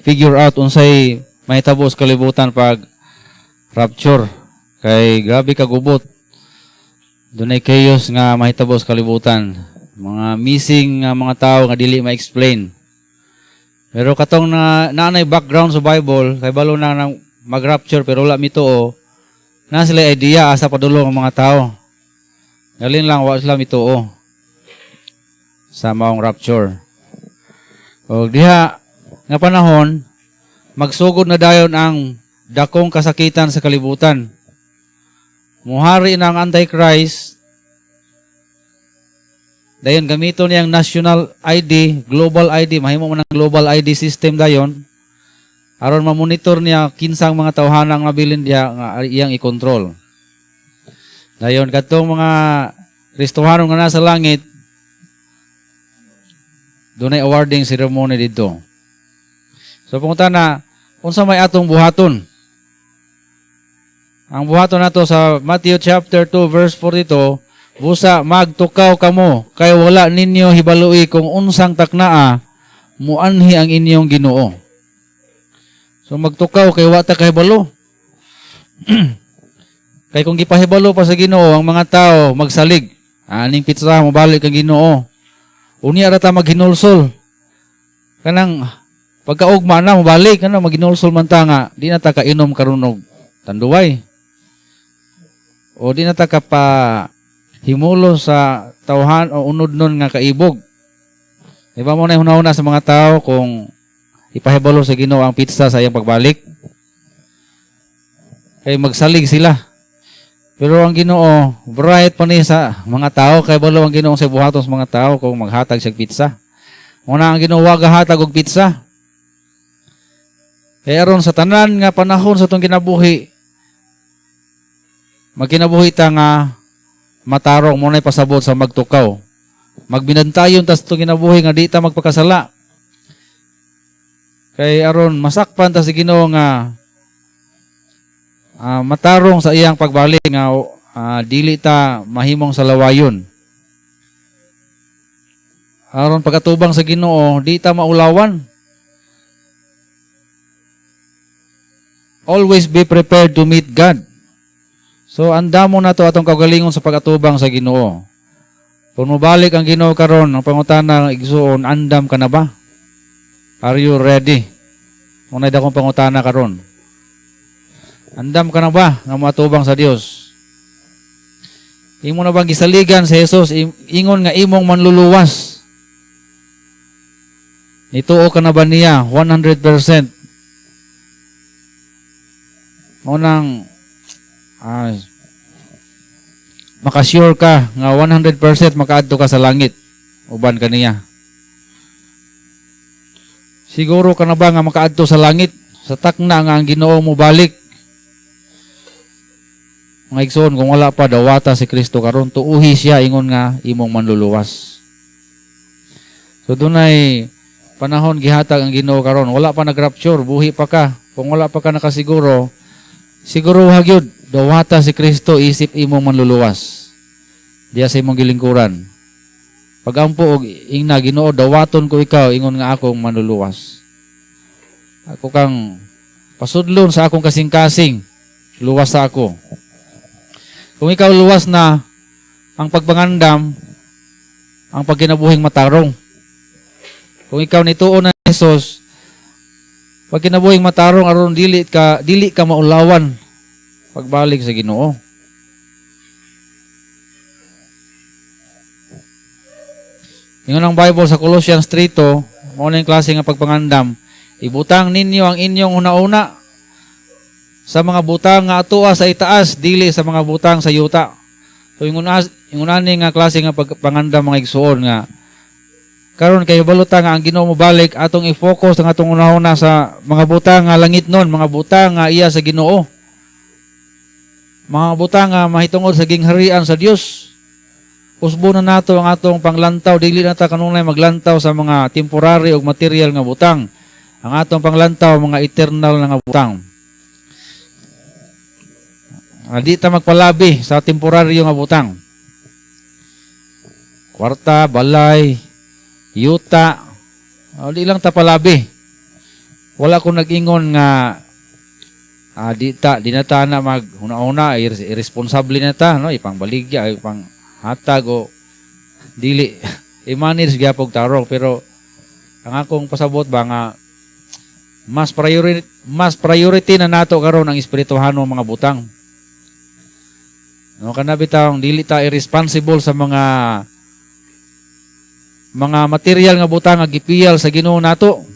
figure out unsay mahitabo sa kalibutan pag rapture, kay grabe ka gubot. Dunay chaos nga mahitabo sa kalibutan. Mga missing nga mga tao nga dili ma-explain. Pero katong na naanay background sa Bible, kay balo na nang mag-rapture pero wala mituo, na sila idea asa padulong ang mga tao. Galin lang wa sila mituo sa maong rapture. O diha nga panahon, magsugod na dayon ang dakong kasakitan sa kalibutan. Muhari na ang Antichrist. Dayon gamiton niyang national ID, global ID, mahimo man ang global ID system dayon. Aron mamonitor niya kinsang mga tawhanang nabilin diha nga iyang i-control. Dayon kadtong mga Kristohanon nga nasa langit, dunay awarding ceremony dito. So pangutana, unsa may atong buhaton? Ang buhaton nato sa Matthew chapter 2 verse 42, "Busa magtukaw kamo kay wala ninyo hibaloi kung unsang taknaa muanhi ang inyong Ginoo." So magtukaw kay wa ta kahibalo. Kay kung gipahibalo pa sa Ginoo, ang mga tao magsalig. Aning petsa mobalik ang Ginoo. Unya ra ta maghinulsol. Kanang pagkaugma na mobalik, ano, maghinulsol man ta nga di na ta kainom karon og Tanduay. O di na ta ka pa himulo sa tawhan o unod nun nga kaibog. Di ba mo na hunahuna sa mga tao kung ipahibalo sa Ginoo ang petsa sa iyang pagbalik? Kay magsalig sila. Pero ang Ginoo, bright pa ni sa mga tao, kay balo ang Ginoo sa buhaton sa mga tao kung maghatag siya petsa. Muna ang Ginoo wa gahatag og petsa. Kaya aron sa tanan nga panahon sa atong kinabuhi, magkinabuhi ta nga matarong, mo na'y pasabot sa magtukaw. Magbinantayon ta sa atong kinabuhi nga di ta magpakasala. Kay aron masakpan ta sa Ginoo nga matarong sa iyang pagbalik, nga dili ta mahimong salawayon. Aron pagkatubang sa Ginoo, di ta maulawan. Always be prepared to meet God. So andamo na to atong kaugalingon sa pag-atubang sa Ginoo. Kung mobalik ang Ginoo karon, ang pangutana, igsuon, andam ka na ba? Are you ready? Unay dakong pangutana karon. Andam ka na ba nga moatubang sa Dios? Imo na bang gisaligan sa Jesus ingon nga imong manluluwas? Nituo ka na ba niya 100%? Mao nang makasure ka nga 100% makaadto ka sa langit uban kaniya. Siguro ka na ba nga makaadto sa langit sa takna nga ang Ginoo mo balik? Mga igsoon, kung wala pa, dawata si Kristo karon, tuuhi siya ingon nga imong manluluwas. So dunay panahon gihatag ang Ginoo karon, wala pa nag-rapture, buhi pa ka. Kung wala pa ka nakasiguro, siguro gyud dawata si Kristo isip imong manluluwas. Diya sa imong gilingkuran. Pagampo og ingna, "Ginoo, dawaton ko ikaw ingon nga akong manluluwas. Ako kang pasudlon sa akong kasing-kasing, luwas sa ako." Kung ikaw luwas na, ang pagpangandam, ang pagkinabuhing matarong. Kung ikaw nituo na ni Jesus, pagkinabuhing matarong aron dili ka maulawan pagbalik sa Ginoo. Ingon ang Bible sa Colossians 3:2, mao na yung klase nga pagpangandam, "Ibutang ninyo ang inyong una-una sa mga butang nga atoa sa itaas, dili sa mga butang sa yuta." So ingon ani nga klase nga pagpangandam, mga igsuon, nga karon kay baluta nga ang Ginoo mobalik, atong i-focus ang atong una-una sa mga butang nga langit nun, mga butang nga iya sa Ginoo. Mga butang nga mahitungod sa gingharian sa Dios. Usbo na nato ang atong panglantaw, dili na ta kanunay maglantaw sa mga temporary o material nga butang. Ang atong panglantaw, mga eternal na nga butang. Di ta magpalabi sa temporaryo nga butang. Kwarta, balay, yuta. O, di lang ta palabi. Wala ko nag-ingon nga di na ta na mag huna-huna, irresponsible na ta, no, ipangbaligya, ipang hatag o dili i-manage gyapon tarong, pero ang akong pasabot ba nga mas priority na nato karon ang espirituhanong mga butang. No, kana bitawng dili ta irresponsible sa mga material nga butang nga gipiyal sa Ginoo nato.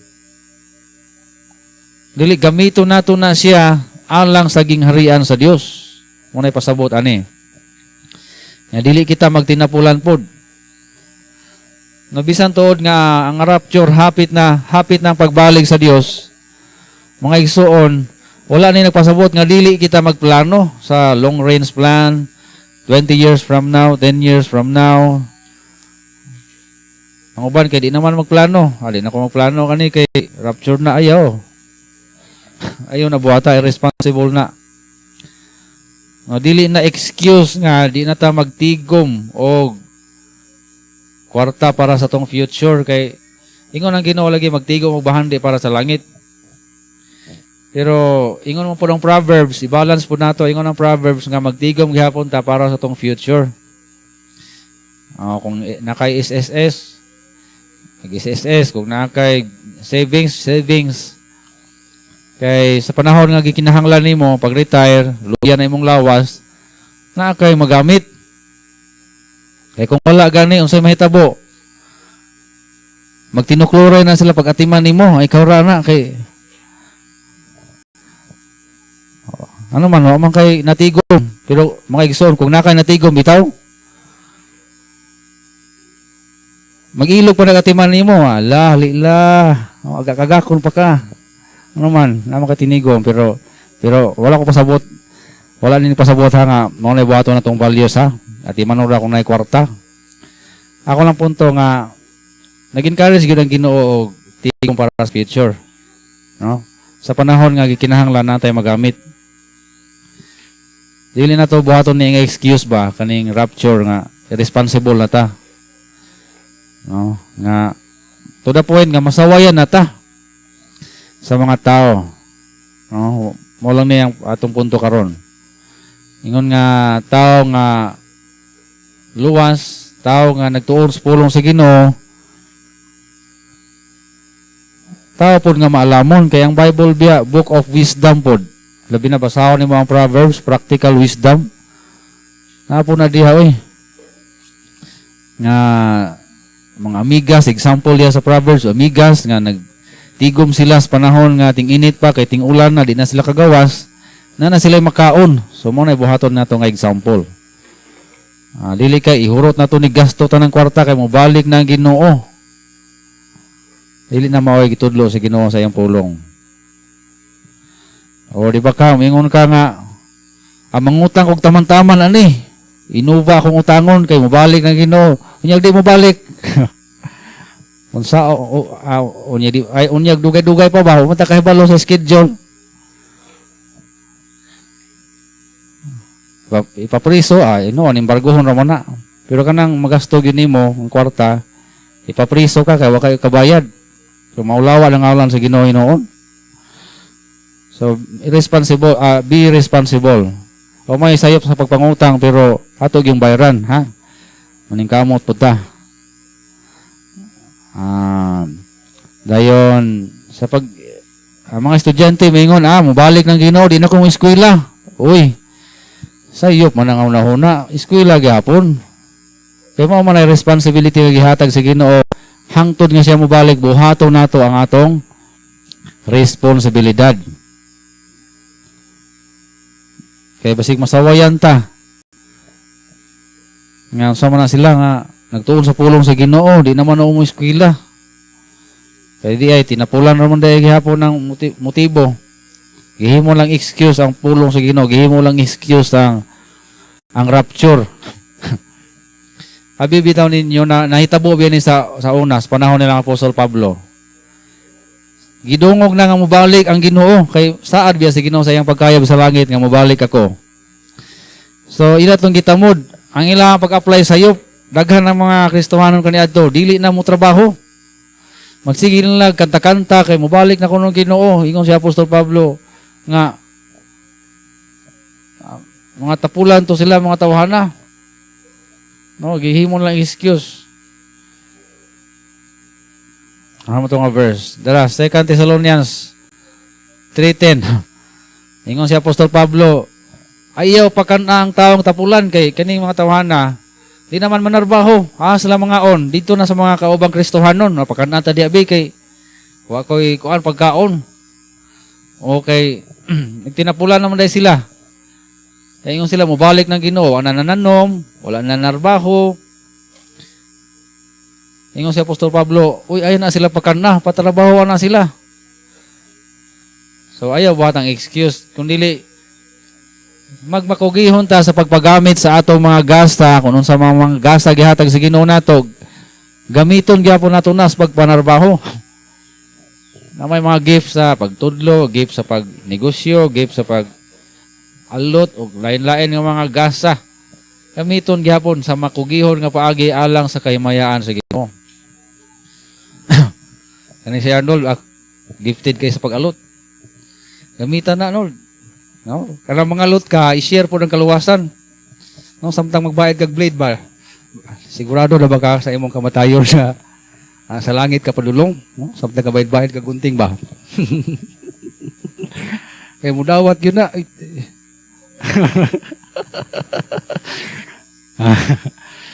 Dili gamito nato na siya alang sa gingharian sa Dios. Muna'y pasabot ani. Nga dili kita magtinapulan pod. No, bisan tuod nga ang rapture hapit na, hapit ng pagbalik sa Dios. Mga igsuon, wala ni nagpasabot nga dili kita magplano sa long range plan 20 years from now, 10 years from now. Ang uban kay di naman magplano. Ali na ko magplano kani kay rapture na, ayaw. Ayaw na buhata, irresponsible na. No, dili na excuse nga di na ta magtigom og kwarta para sa tong future kay ingon ang Ginoo lagi, magtigom og bahandi para sa langit. Pero ingon mo po ng Proverbs, i-balance po nato, ingon ang Proverbs nga magtigom gihapon ta para sa tong future. Kung nakay SSS, mag-SSS, kung nakay savings, savings. Kay sa panahon nga gikinahanglan nimo pag retire, luya na imong lawas, naa kay magamit. Kay kung wala gani, unsay mahitabo? Magtinukluray na sila pag atiman nimo, ikaw ra na kay ano man, wa man kay natigom. Pero mga igsoon, kung naa kay natigom bitaw, mag-ilog pa nagatiman nimo, ala, lila, agak-agakon pa ka. Ano man, naa kay tinigom, pero wala ko pasabot. Wala ni pasabot ha nga mao na buhaton na tong values ha. Atiman ra kung naay kwarta. Ako lang punto nga nag-encourage gyud ang Ginoo og tigom para sa future. No? Sa panahon nga gikinahanglan natay magamit. Dili na to buhaton ni nga excuse ba kaning rapture nga irresponsible na ta. No? Nga to the point nga masawayan na ta sa mga tao. No? Mo lang ni ang atong punto karon. Ingon nga tao nga luwas, tao nga nagtuon sa pulong sa Ginoo, tao pod nga maalamon kay ang Bible biya book of wisdom pod. Labi na basahon nimo ang Proverbs, practical wisdom. Naa po na diha oy. Nga mga amigas, example diha sa Proverbs, amigas nga nagtigom sila sa panahon nga ting-init pa kay ting-ulan na, di na sila kagawas, na na sila makaon. So mo na buhaton nato nga example. Dili kay ihurot na to ni gasto tanang kwarta kay mobalik na ang Ginoo. Dili na mao'y gitudlo sa Ginoo sa iyang pulong. O di ba ka, mingon ka nga ang mangutang og taman-taman ani. Inuba akong utangon kay mobalik na Ginoo. Unyag di mobalik. Unsa o, unya di ay unyag dugay-dugay pa ba? Wa man ta kahibalo sa schedule. Ipapriso ay no, embargohon ra man na. Pero kanang magasto gyud nimo ang kwarta, ipapriso ka kay wa kay kabayad. So maulawa lang awalan sa Ginoo hinuon. So irresponsible, be responsible. O may sayop sa pagpangutang pero ato yung bayaran, ha? Maningkamot pud ta. Dayon sa pag ang mga estudyante maingon, mobalik ng Ginoo, di na ko mo eskwela. Uy, sayop man ang una-una, eskwela gihapon. Kay mao man ay responsibility nga gihatag sa Ginoo, hangtod nga siya mobalik, buhaton nato ang atong responsibilidad. Kay basig masawayan ta. Nga sama na sila nga nagtuon sa pulong sa Ginoo, di naman mo eskwela. Kay di ay tinapulan ra man dahil gihapon ng motibo. Gihimo lang excuse ang pulong sa Ginoo, gihimo lang excuse ang rapture. Abi bitaw ninyo na nahitabo biya ni sa una sa panahon nilang Apostol Pablo. Gidungog na nga mobalik ang Ginoo kay saad biya sa Ginoo sa iyang pagkayab sa langit nga mobalik ako. So ila tong gitamod ang ilang pag-apply sa sayop, daghan ng mga Kristohanon kaniadto dili na mo trabaho. Magsige na lang kanta-kanta kay mobalik na kuno Ginoo. Ingon si Apostol Pablo nga mga tapulan to sila, mga tawhana. No, gihimo lang excuse. Ano mo to nga verse? Dara, 2 Thessalonians 3:10. Ingon si Apostol Pablo, ayaw pakan ang taong tapulan kay kaning mga tawhana di naman manarbaho. Ah, sila mga on dito na sa mga kaubang Kristohanon, mapakan ta di abi kay wa koy kuan pagkaon. Okay, nagtinapulan naman dahil sila. Kaya ingon sila, mobalik ng Ginoo, wala na nananom, wala na narbaho. Ingon si Apostol Pablo, uy, ayaw na sila pakan-a, patrabaho na sila. So ayaw buhat ang excuse, kung dili magmakugihon ta sa pagpagamit sa atong mga gasta, kung unsa mga gasta gihatag sa Ginoo nato, gamiton gyapon nato na sa pagpanarbaho. Na may mga gift sa pagtudlo, gift sa pagnegosyo, gift sa pag alot o lain-lain nga mga gasa. Gamiton gyapon sa makugihon nga paagi alang sa kahimayaan sa Ginoo. Kani si Arnold, gifted kay sa pag-alot. Gamitan na, Arnold. No? Kanang mga alot ka, i-share po ng kaluwasan. No, samtang magbayad kag blade ba? Sigurado na ba ka sa imong kamatayon sa langit ka padulong, no? Samtang kabayad-bayad kag gunting ba? Kay mudawat yun na.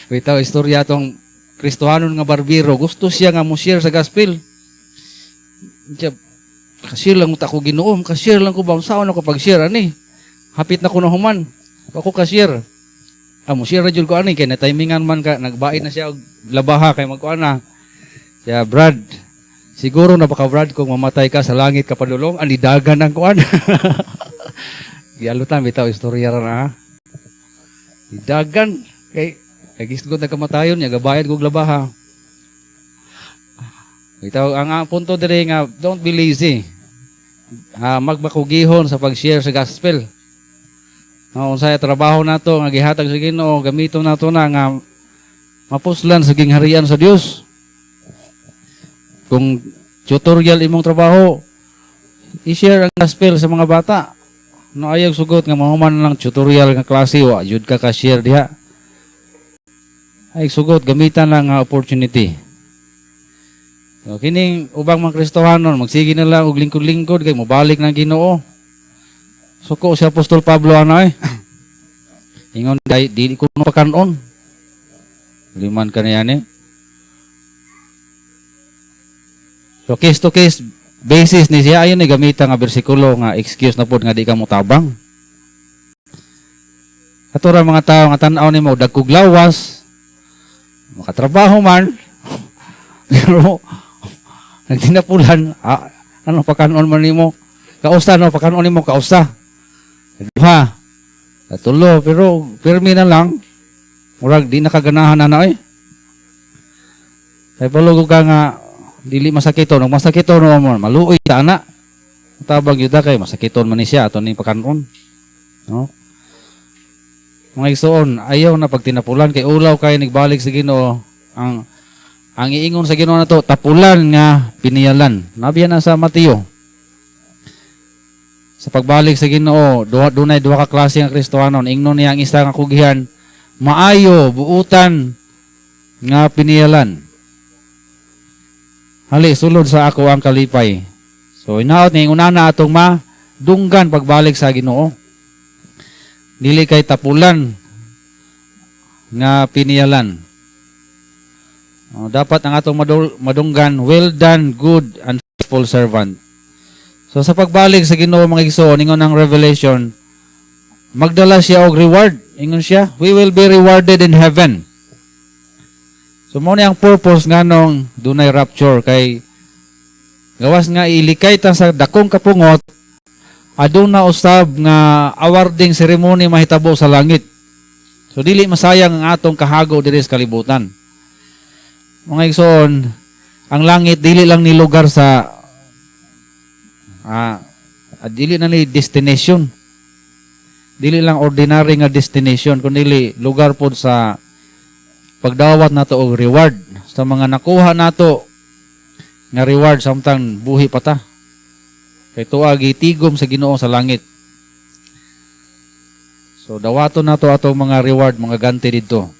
Bitaw istorya tong Kristohanon nga barbero, gusto siya nga mo share sa gospel. Siya, ka-share lang ta ko Ginoo, ka-share lang ko ba unsaon ako pag-share ani? Hapit na ko na human. Ako ka-share. Ah, mo share ra jud ko ani kay na-timingan man ka, nagbaid na siya og labaha kay magkuan na. Siya, Brad, siguro na baka, Brad, kung mamatay ka sa langit ka padulong, anidagan ang kuan. Gialutan bitaw istorya ra na. Idagan kay kay gisgot na kamatayon niya gabayad kog labaha. Bitaw ang punto diri nga don't be lazy. Magmakugihon sa pag-share sa gospel. No, unsay trabaho nato nga gihatag sa Ginoo, gamiton nato na nga mapuslan sa gingharian sa Dios. Kung tutorial imong trabaho, i-share ang gospel sa mga bata. No, ayaw sugot nga mahuman lang tutorial nga klase, wa jud ka ka-share diha. Ay sugot gamitan lang nga opportunity. So, kining ubang mga Kristohanon magsige na lang og lingkod-lingkod kay mobalik ng Ginoo. Suko si Apostol Pablo ano eh. Ingon dai dili ko pakanon. Liman kaniya ni. So case to case basis ni siya ayon ni gamitan nga bersikulo nga excuse na pod nga di ka motabang. Ato ra mga tao nga tan-aw nimo dagkog lawas, makatrabaho man, pero nagtinapulan, ano pakanon man nimo? Kausa no pakanon nimo kausa. Duha. Katulo, pero pirmi na lang murag di nakaganahan na na eh. Kay balugo ka nga dili masakiton, ug masakiton no mo maluoy ta ana. Tabang gyud kay masakiton man ni siya ato ning pakanon. No? Mga igsoon, ayaw na pagtinapulan kay ulaw kay nagbalik sa Ginoo ang iingon sa Ginoo nato tapulan nga piniyalan. Nabiya na sa Mateo. Sa pagbalik sa Ginoo, dunay duha ka klase nga Kristohanon. Ingnon niya ang isa nga kugihan, maayo buutan nga piniyalan. Hali sulod sa ako ang kalipay. So inaot ni ingon na atong madunggan pagbalik sa Ginoo. Dili kay tapulan nga piniyalan. Oh, dapat ang atong madunggan, well done, good and faithful servant. So sa pagbalik sa Ginoo, mga igsoon, ingon ang Revelation, magdala siya og reward. Ingon siya, we will be rewarded in heaven. So mo ni ang purpose nganong dunay rapture kay gawas nga ilikay ta sa dakong kapungot, aduna usab nga awarding ceremony mahitabo sa langit. So dili masayang ang atong kahago diri sa kalibutan. Mga igsoon, ang langit dili lang ni lugar sa dili na ni destination. Dili lang ordinary nga destination kundi lugar pod sa pagdawat nato og reward sa mga nakuha nato Nga reward samtang buhi pa ta. Kay tuwa gitigom sa Ginoo sa langit. So dawaton nato atong mga reward, mga ganti didto.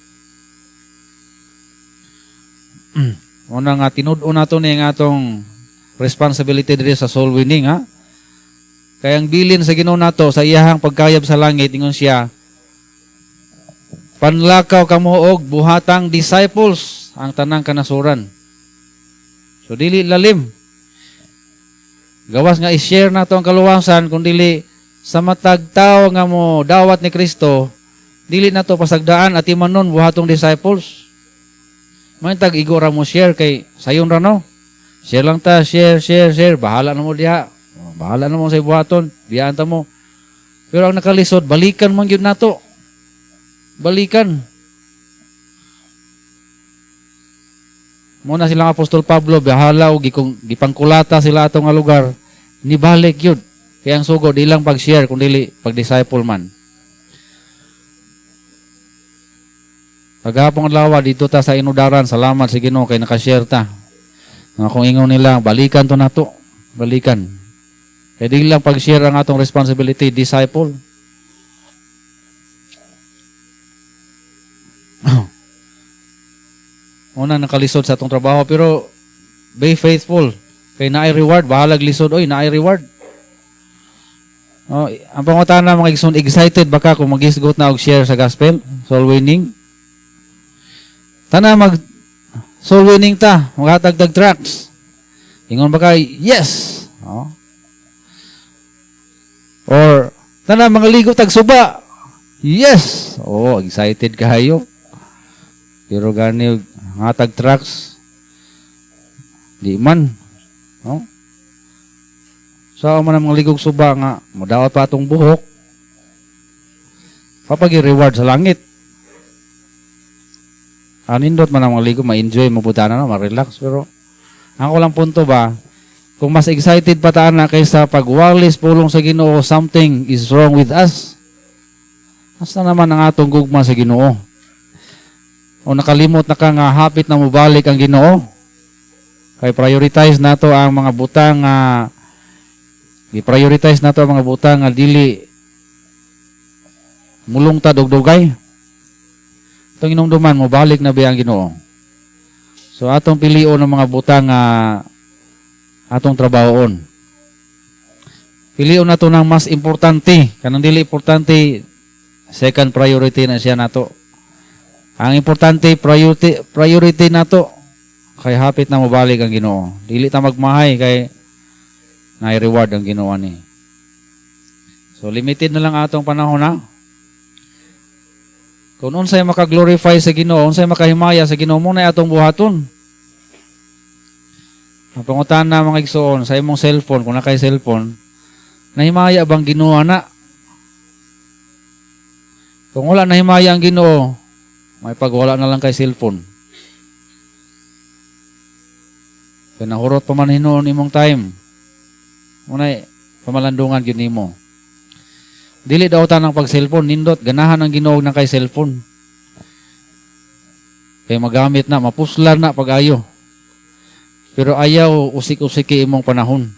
Una nga tinud-on nato ni ang atong responsibility diri sa soul winning, ha. Kaya ang bilin sa Ginoo nato sa iyahang pagkayab sa langit, ingon siya, "Panlakaw kamo og buhatang disciples ang tanang kanasuran." So dili lalim. Gawas nga i-share nato ang kaluwasan, kung dili sa matag tao nga mo dawat ni Kristo, dili nato pasagdaan at imanon buhatong disciples. May tag igo ra mo share kay sayon ra, no. Share lang ta, share, share, share, bahala na mo diha. Bahala na mo sa buhaton, biyaan ta mo. Pero ang nakalisod, balikan man gyud nato. Balikan. Muna silang Apostol Pablo, bahala og gikong gipangkulata sila ato nga lugar, nibalik yun. Kaya ang sugo, di lang pag-share, kung dili pag-disciple man. Paghapong adlaw dito ta sa inudaran, salamat sa Ginoo kay nakashare ta. Nga kung ingon nila, balikan to nato, balikan. Kaya di lang pag-share ang atong responsibility, disciple. Una nakalisod sa atong trabaho, pero be faithful. Kay naay reward, bahalag lisod, oy, naay reward. Oh, ang pangutana, mga igsoon, excited ba ka kung magisgot na og share sa gospel, soul winning? Tana mag soul winning ta, maghatag tracts. Ingon ba kay yes? Oh. Or tana mga ligo tag suba. Yes. Oh, excited kayo. Pero gani hatag tracts di man. No? So man ang mga ligog suba nga modawat pa atong buhok. Papagi reward sa langit. Anindot man ang mga ligo, ma-enjoy mo butana na, ma-relax, pero ang ko lang punto ba, kung mas excited pa taan na kaysa pagwalis pulong sa Ginoo, something is wrong with us. Asa naman ang atong gugma sa Ginoo? O nakalimot na ka nga hapit na mobalik ang Ginoo? Kay prioritize nato ang mga butang nga i-prioritize nato ang mga butang nga dili mulungtad og dugay. Itong inumduman, mobalik na ba ang Ginoo? So atong pilion ang mga butang nga atong trabahoon. Pilion nato ng mas importante. Kanang dili importante, second priority na siya nato. Ang importante, priority, priority nato kay hapit na mobalik ang Ginoo. Dili ta magmahay kay na reward ang Ginoo ni. So limited na lang atong panahon na. Kung unsay maka-glorify sa Ginoo, unsay makahimaya sa Ginoo mo na atong buhaton. Ang pangutana, mga igsoon, sa imong cellphone, kung nakay cellphone, nahimaya bang Ginoo na? Kung wala nahimaya ang Ginoo, may pagwala na lang kay cellphone. Kaya nahurot pa man hinuon imong time. Munay pamalandungan gyud nimo. Dili daw ta ng pag-cellphone, nindot ganahan ang Ginoo na kay cellphone. Kay magamit na, mapuslan na pag-ayo. Pero ayaw usik-usiki imong panahon.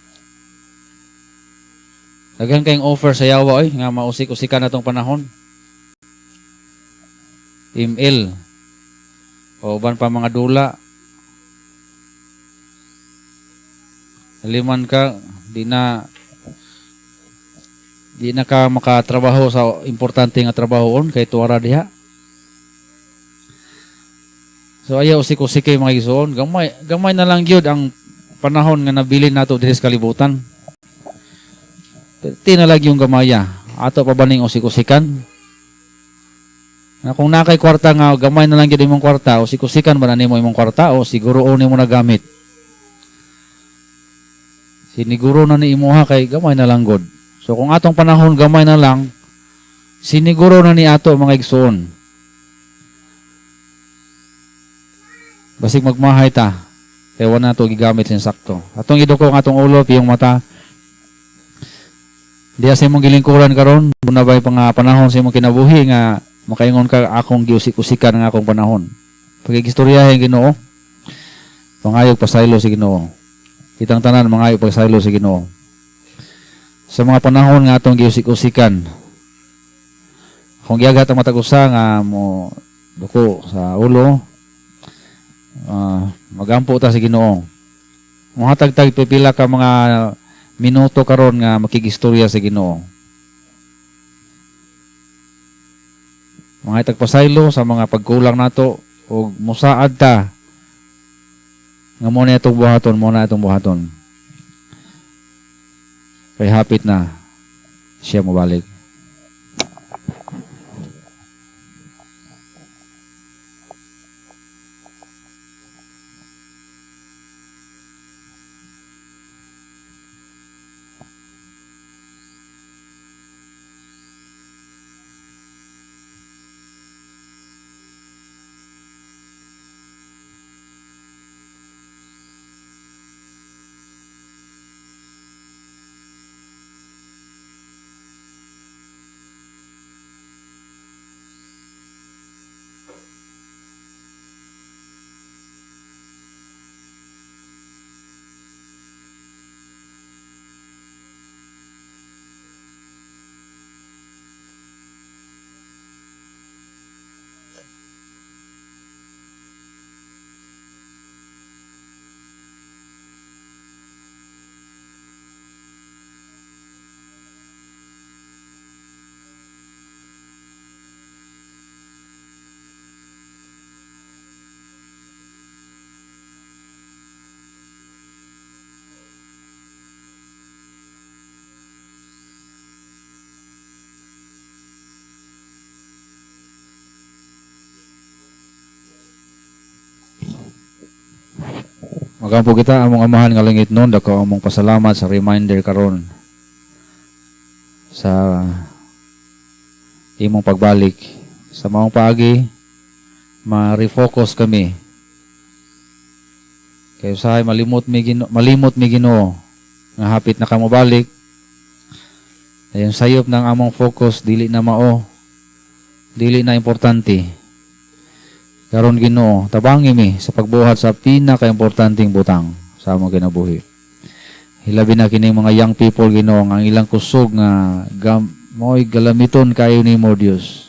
Daghan kayong offer sa yawa oy nga mausik-usikan na tong panahon. ML o uban pa mga dula. Liman ka, di na ka makatrabaho sa importante nga trabahoon kay tuwara diha. So ayaw usik-usiki, mga igsoon, gamay gamay na lang gyud ang panahon nga nabilin nato diri sa kalibutan. Ti na lang yung gamaya. Ato pa ba ning usik-usikan? Na kung nakay kwarta nga gamay na lang gyud imong kwarta, usik-usikan ba na nimo imong kwarta o siguro nimo nagamit? Siniguro na ni imuha kay gamay na lang god. So kung atong panahon gamay na lang, siniguro na ni ato, mga igsoon. Basig magmahay ta. Kaya wala na to gigamit sin sakto. Atong iduko ang atong ulo, piyong mata. Diya sa imong gilingkuran karon, una ba'y pang panahon sa imong kinabuhi nga makaingon ka, "Akong giusik-usikan ang akong panahon"? Pagigistoryahin Ginoo. Pangayog pasaylo si Ginoo. Kitang tanan mga ipagsaylo sa Ginoo. Sa mga panahon nga atong giusik-usikan, kung giaghat ang matag usa nga mo duko sa ulo, magampo ta sa Ginoo. Mohatag tag pipila ka mga minuto karon nga makigistorya sa Ginoo. Mga itagpasaylo sa mga pagkulang nato og musaad ta nga mo na itong buhaton, mo na itong buhaton. Kay hapit na siya mobalik. Magampo kita among Amahan nga langit noon, dako among pasalamat sa reminder karon sa imong pagbalik. Sa maong paagi, ma-refocus kami. Kay usahay malimot mi Ginoo nga hapit na ka mobalik. Ayon sayop ng among focus dili na mao, dili na importante. Karon Ginoo, tabangi mi sa pagbuhat sa pinakaimportanteng butang sa among kinabuhi. Hilabi na kining mga young people Ginoo nga ang ilang kusog nga mo'y galamiton kayo nimo Dios.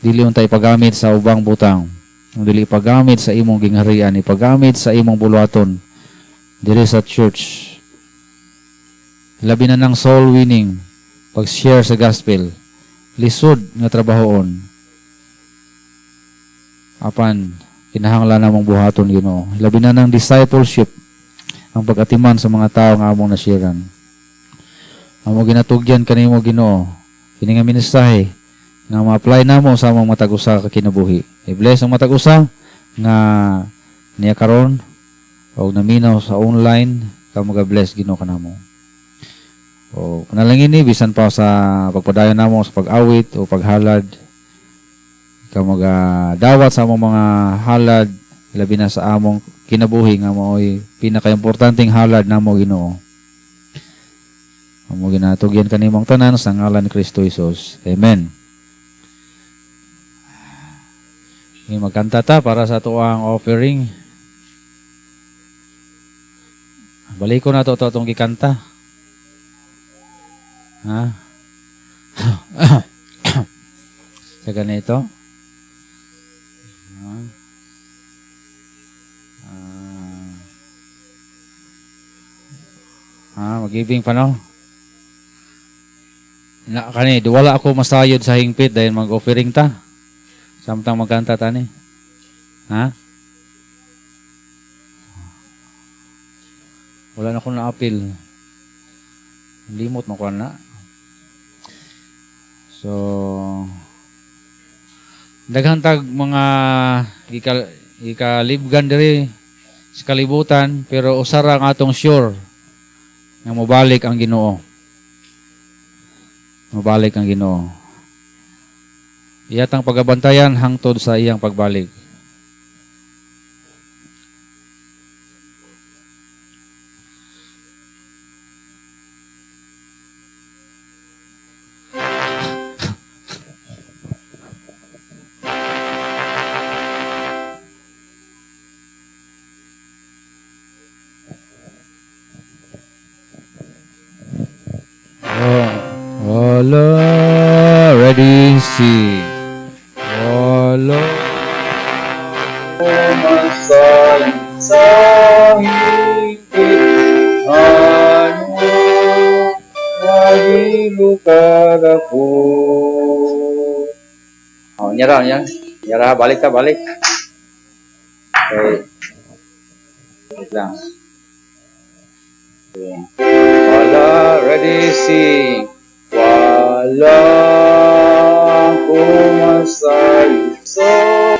Dili unta ipagamit sa ubang butang, dili ipagamit sa imong gingharian, ipagamit sa imong buluhaton diri sa church. Hilabi na ng soul winning, pag-share sa gospel, lisod nga trabahoon. Apan kinahanglan namong buhaton Ginoo. Labi na ng discipleship, ang pag-atiman sa mga tao nga among nasiran. Amo ginatugyan kanimo Ginoo kini nga mensahe nga ma-apply namo sa among matag usa ka kinabuhi. I-bless ang matag usa nga niya karon og naminaw sa online, kamo ga-bless Ginoo kanamo. O panalangin ni bisan pa sa pagpadayon namo sa pag-awit o paghalad, kamo ga dawat sa among mga halad, labi na sa among kinabuhi nga mao'y pinakaimportanteng halad namo Ginoo. Amo ginatugyan kanimong tanan sa ngalan ni Kristo Jesus. Amen. May magkanta ta para sa tuang offering. Baliko na to atong gikanta. Ha? Sa ganito. Magibing pa no? Na kani, di wala ako masayod sa hingpit dahil mag-offering ta. Samtang magkanta tani. Ha? Wala na akong na-appeal. Limot mo ko na. So, daghan tag mga ikalibgan diri sa kalibutan, pero usara ang atong sure nga mobalik ang Ginoo. Mobalik ang Ginoo. Iyatang pagabantayan hangtod sa iyang pagbalik. Wala, ready, sing. Wala sa higpit ano mahilukad ako. Oh, nyara niya. Nyara, balik ka, balik. Okay. Wait lang. Okay. Wala, ready, sing. Wala ko masayod-sayod.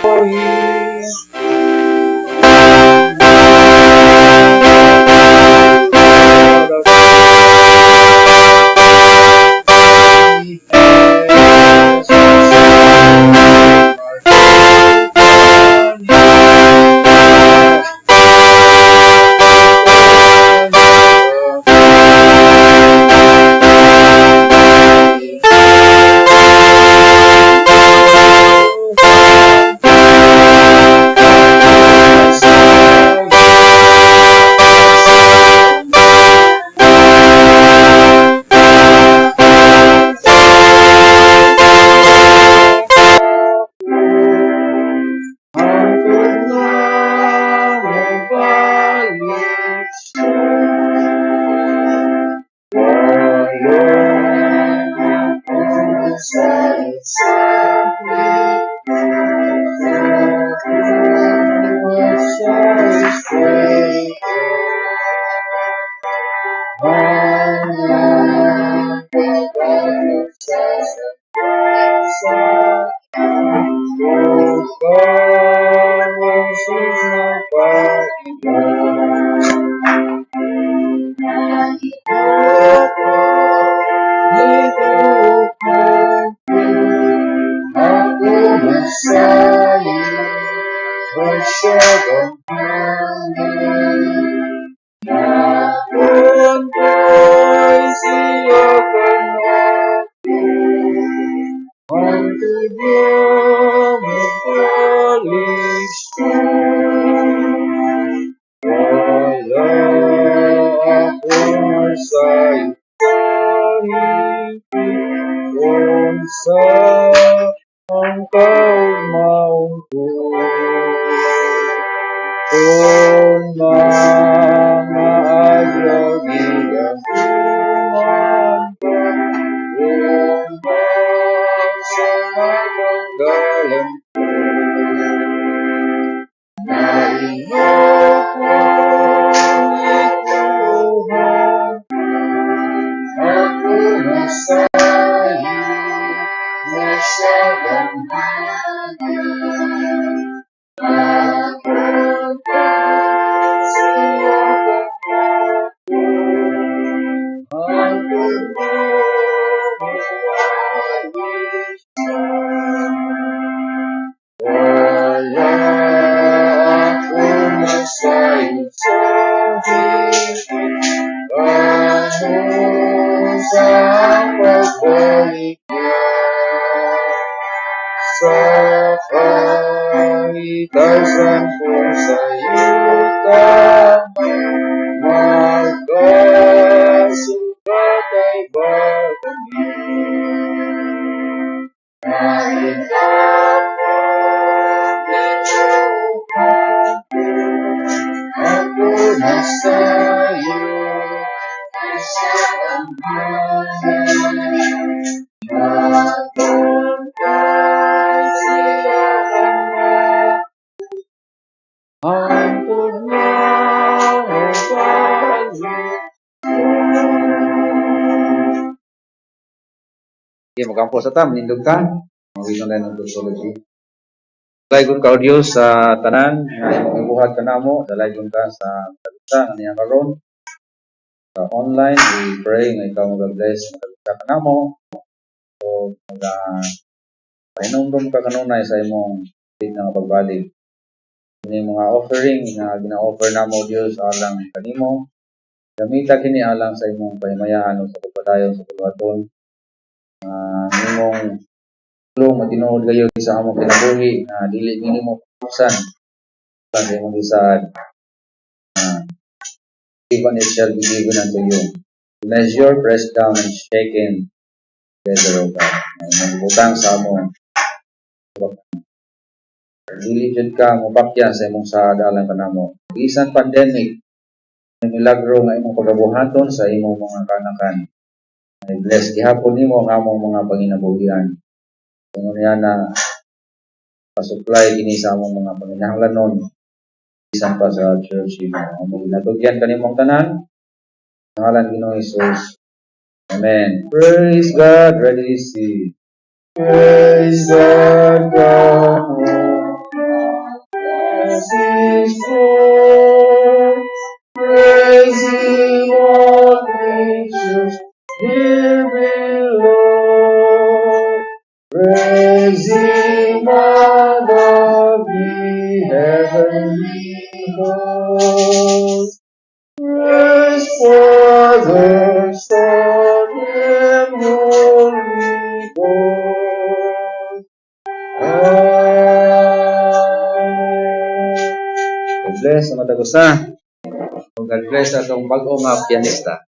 Okay, magampo sa ta, manindog ta. Mawin na ng doxology. Dalaygon ka, O Dios, sa tanan nga imong ibuhat kanamo, dalaygon ka sa kalita nga niya karon. Sa online, we pray nga ikaw mag-bless magalita kanamo. O maga pahinumdum ka kanunay sa imong nga pagbalik. Ini mga offering nga gina-offer namo, Dios, alang kanimo. Gamita kini alang sa imong pahimayaan o sa pagpadayon sa pagbuhaton. Nimong tulong matinuod gayud sa among kinabuhi nga dili nimo pusan sa imong gisaad. Give and it shall be given unto you. Measure, pressed down and shaken. Together, O God. Nga imong butang sa among. Dili jud ka mobakya sa imong saad alang kanamo. Bisan pandemic, may milagro nga imong pagabuhaton sa imong mga kaanakan. Ay bless gihapon nimo ang among mga panginabuhian. Kung niya na pa-supply kini sa among mga panginahanglanon bisan pa sa church nimo. Among ginatugyan kanimong tanan. Ngalan Ginoong Hesus. Amen. Praise God, ready, see. Praise God, from whom blessings flow. Praise Him, all creatures here below. Praise Him above, ye heavenly hosts. Praise Father, Son, and Holy Ghost. Amen. God bless ang matag usa. God bless atong bag-o nga pianista.